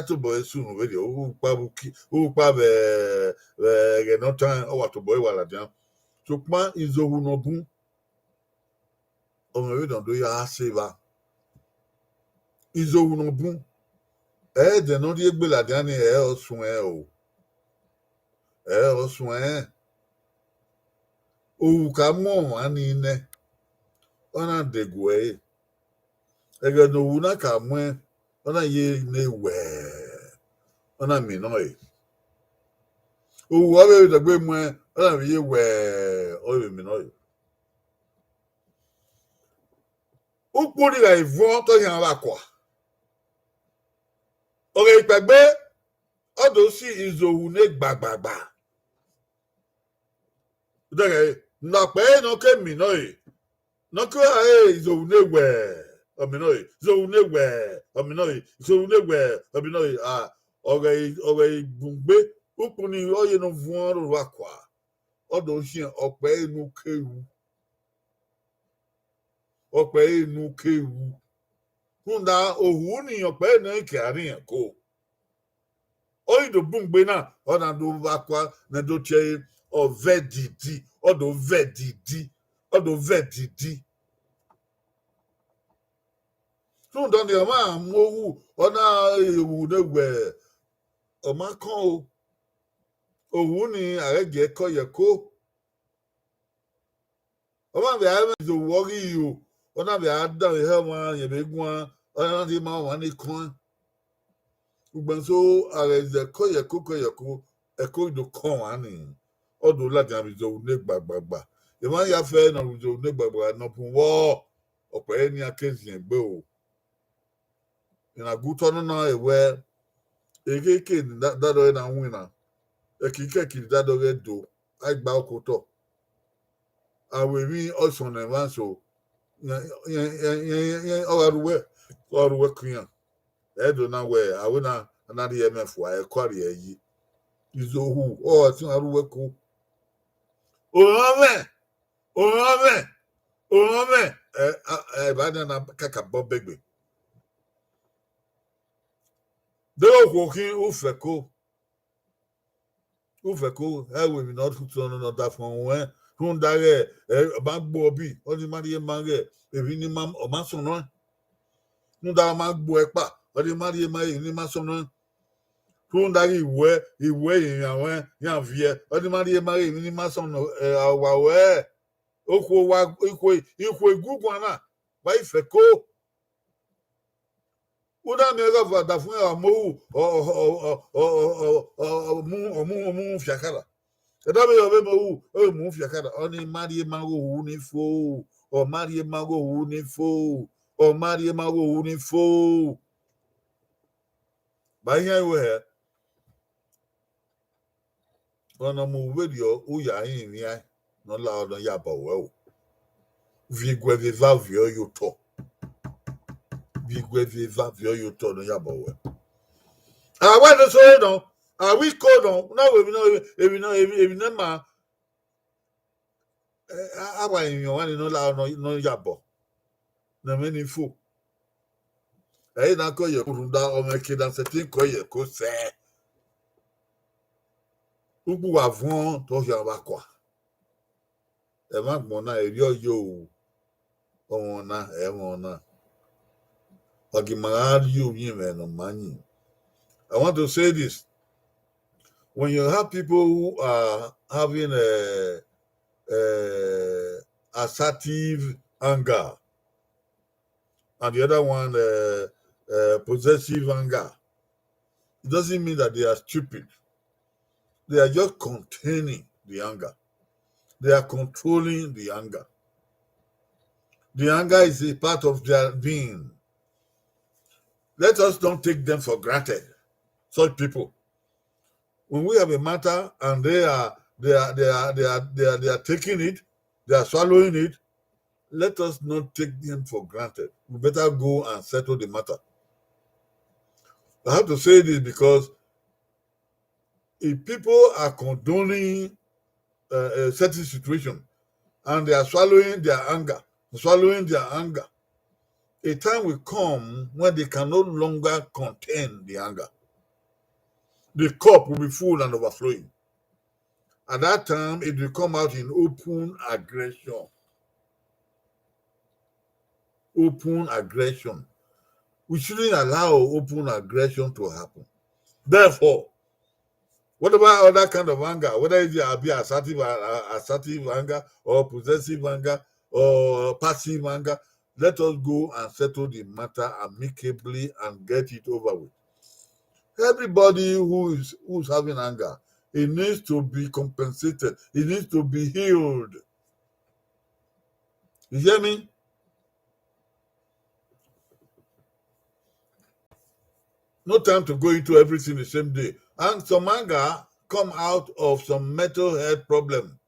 da tobọ ẹre sunu vberriọ, ukpa vbe uki, ukpa vbe, vbe ẹghẹ ne ọ tan, ọ wa tobọ ẹre wa ladian. Sokpan izohu ne ọ bun, ọ mwẹ vbene ọ do ya se evba. Izohu ne ọ bun, ẹdẹ ne ọ rhie egbe ladian ni, ẹ ọ suẹn o, ẹ ọ suẹn. Ohu ka mu ọmwa ni nẹ, ọ na degue ẹre. Ẹghẹ ne ohu na ka muẹn, ọ na ye ne wẹẹ, ọ na miẹn nọ ẹre. Ohu ọ vbe dagbe muẹn, ọ na vbe ye wẹẹ, ọ vbe miẹn nọ ẹre. Ukpo ni gha vuọn te ọ yan vbe akua. Ọ ghe ikpẹgbe, ọ do si izohu ne gbagbagba. Dẹghẹ ne ọkpa ẹre ne ọ ke miẹn nọ ẹre, ne ọ ke ra ẹre izohu ne wẹẹ, ọ miẹn nọ ẹre, izohu ne wẹẹ, ọ miẹn nọ ẹre, izohu ne wẹẹ, ọ miẹn nọ ẹre. A, ọ ghe, ọ ghe igbungbe, ukpo ni ọ ye ne ọ vuọn roro akua, ọ do khian ọkpa ẹre ne uke ru. Ọkpa ẹre ne uke ru. Rhunmwuda ohu ni ọkpa ẹre ne ọ ke a rhian ẹko. Ọ ghi do bun gbe na, ọ na do vbe akua ne do tie ẹre, ọ vẹ didi, ọ do vẹ didi, ọ do vẹ didi. Rhunmwuda ọnii, ọ ma mu ohu, ọ na re ohu ne wẹẹ, ọ ma kọn o. Ohu ni a ghẹ gie ẹko ye ẹko. Ọ ma vbe a mwẹ izohu ọ ghi ro, ọ na vbe a danmwehọ ọmwa rẹn vbe guan, ọ na rhie ma ọmwa ni kọn. Ugbẹn so, a ghẹ zẹ ẹko ye ẹko, ẹko ye ẹko, ẹko do kọn ọmwa ni, ọ do ladian vbe izohu ne gbagbagba. Emwa ya fẹ ne ọ ru izohu ne gbagbagba ne ọ bun vbọ, ọkpa ẹre nian ke ziẹn egbe o. Ena gu otọ nọ na wẹ, ekheke ne da-, dadọ ẹre na winna, ẹkikẹki ne dadọ ghẹ do, a gba okotọ. A wẹ emwi ọsọn ne ẹmwẹ so, ọ gha rre uwẹ, ọ gha rre uwẹ ke iran. Ẹ do na wẹ, a wẹ na, a na rhie ẹmwẹ fua, ẹko a rhie yi. Izohu, ọ gha tie iran rre uwẹ ko. Orọnmwẹ, orọnmwẹ, orọnmwẹ, ẹ, a, ẹ, evba na na kakabọ begbe. Deghẹ okhuo khin, u fẹko. U fẹko, ẹ wẹ emwi ne ọ tutu nọ ne ọ da fọn ruẹn, rhunmwuda ghẹ, ẹ, ọ ma gbe ọbi, ọ ni ma rhie ma ghẹ, emwi ni ma, ọ ma sọnnọ ẹn. Rhunmwuda ọ ma gbe ẹkpa, ọ ni ma rhie ma emwi ni ma sọnnọ ẹn. Rhunmwuda ghi wẹ, iwẹ emwi ruẹn, iran viẹ, ọ ni ma rhie ma emwi ni ma sọnnọ, ẹ, wa wẹ, okhuo wa, ikhuo, ikhuo iguguan na, wa i fẹko. U na miẹn gha ọvọ adafẹn ọmọ ohu, ọ, ọ, ọ, ọ, ọ, ọ, ọ, ọ, ọ, mu, ọ mu, ọ mu fiakara. Ẹdẹ vbe yọ vbe mọ ru, ọ mu fiakara. Ọ ni ma rhie ma ghe ohu ni fo. Ọ ma rhie ma ghe ohu ni fo. Ọ ma rhie ma ghe ohu ni fo. Ba iran ru hẹ. Ọna mu vberriọ, u ya rinmwian ne ọ la nọ ya bọ wẹ o. Viọ iguẹ vbe eva viọ ye otọ. Viọ iguẹ vbe eva viọ ye otọ ne ọ ya bọ wẹ. A wẹ ne sẹ nọ, a wẹ iko nọ, na wẹ emwi nọ, emwi nọ, emwi, emwi ne ma, ẹ, a, a wa rinmwian ọmwa ni ne ọ la nọ, ne ọ ya bọ. ne ẹmwẹ ni fo. Ẹ i na kọ ye ko rhunmwuda ọmwẹ ke na sẹtin kọ ye ko sẹ. Ukpu wa vuọn te ọ khian vba kua. Ẹmwẹ agbọn na, erriọ yo, ọmwẹ na, ẹmwẹ na. Wa gie ima gha rhie ovbi mwẹ ne ọ ma yin. I want to say this. When you have people who are having a, a assertive anger, and the other one, uh, uh, possessive anger, it doesn't mean that they are stupid. They are just containing the anger. They are controlling the anger. The anger is a part of their being. Let us don't take them for granted, such people. When we have a matter and they are, they are, they are, they are, they are, they are taking it, they are swallowing it, let us not take them for granted. We better go and settle the matter. I have to say this because if people are condoning uh, a certain situation and they are swallowing their anger, swallowing their anger, a time will come when they can no longer contain the anger. The cup will be full and overflowing. At that time, it will come out in open aggression. Open aggression. We shouldn't allow open aggression to happen. Therefore, whatever other kind of anger, whether it be assertive, uh, assertive anger or possessive anger or passive anger, let us go and settle the matter amicably and get it over with. Everybody who is, who's having anger, it needs to be compensated. It needs to be healed. You hear me? No time to go into everything the same day. And some anger come out of some mental health problem.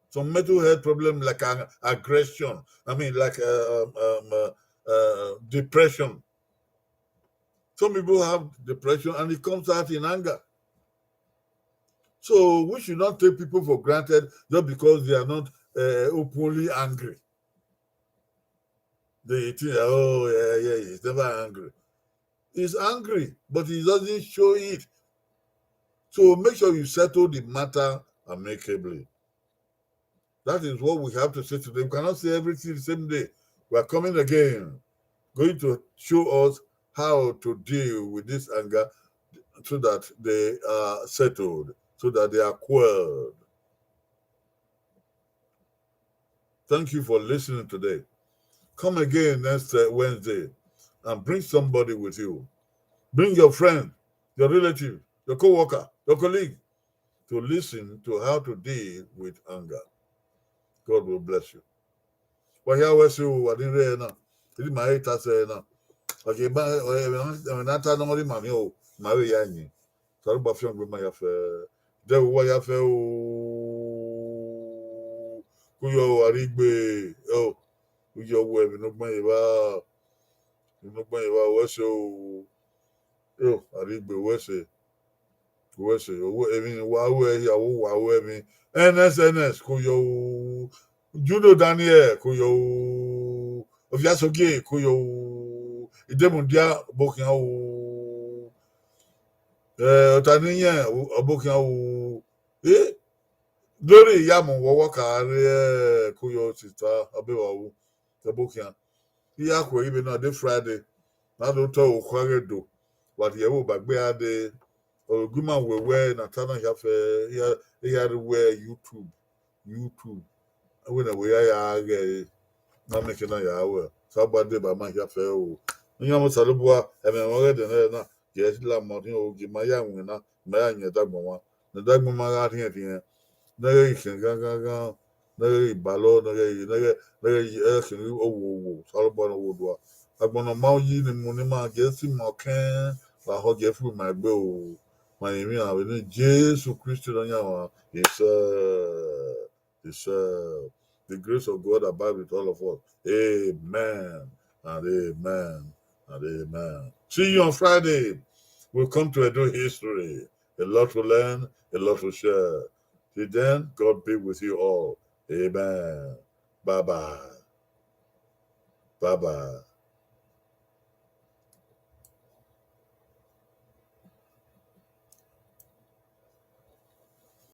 Some mental health problem like an aggression. I mean, like uh, um, um, uh, uh, depression. Some people have depression and it comes out in anger. So we should not take people for granted just because they are not uh, openly angry. They think, oh, yeah, yeah, he's never angry. He's angry, but he doesn't show it. So make sure you settle the matter amicably. That is what we have to say today. We cannot say everything the same day. We are coming again, going to show us how to deal with this anger so that they are settled, so that they are quelled. Thank you for listening today. Come again next uh, Wednesday and bring somebody with you. Bring your friend, your relative, your co-worker, your colleague to listen to how to deal with anger. God will bless you. Wa hia wẹ ẹse o, wa ni rre ẹre na, erriọ ima i ta sẹ ẹre na. Ọ ke ma, ẹmwẹ na ta nọ rre ima mwẹ o, ima vbe ya yin. Osanobua fiangbe ma ya fẹ, de vbe uwa ya fẹ o. Ko yọ o, Arigbe, o, u yọ wẹ emwi ne ọ gbẹn ye evba, emwi ne ọ gbẹn ye evba, wẹ ẹse o. Yo, Arigbe, wẹ ẹse, wẹ ẹse, emwi ne wa ru ẹre hia, wa ru ẹmwi. Ernest, Ernest, ko yọ o. Judo Daniel, ko yọ o. Ovia Sogie, ko yọ o. Idemudia, ọbokhian o. Eh, Ọtaniyẹn, ọbokhian o. Eh, Glory, ya mu wọ, wọ ka rre, ko yọ sista, ọbe wa ru, ọbokhian. Iya khuẹ ighẹ na de Friday, na do tọ okhuo aghẹ do, wa rhie ẹvbo ba gbe a de, ọ gu ima wẹ wẹ ne a ta na hia fẹ, iya, iya rre wẹ YouTube, YouTube. Wẹ ne wẹ ya ya ghẹ ẹre, na mẹ ke na ya wẹ, Osanobua deba ima hia fẹ o. Iran mẹ Osanobua, ẹmwẹ mwẹ ọghe ẹdẹ nẹ na, gie la ma rhiọn o, gie ma ya winna, ma ya yin ẹdagbọn mwa, ne ẹdagbọn mwa gha rhiẹnrhiẹn, ne ẹ ghẹ ghi khian ghan ghan ghan, ne ẹ ghẹ ghi balọ, ne ẹ ghẹ ghi, ne ẹ ghẹ, ne ẹ ghẹ ghi, ẹ ghẹ khian ghi owo owo, Osanobua ne ọ wo dua. Agbọn ne ọ ma yi ne mu ne ima, gie si ima ọkẹn, wa họ gie fu ima egbe o. Ma yin emwi iran vbe ne Jesu Kristi Nọyaẹnmwa, isẹ, isẹ. The grace of God abide with all of us. Amen and amen and amen. See you on Friday. We'll come to Edo history. A lot to learn, a lot to share. Till then, God be with you all. Amen. Bye bye. Bye bye.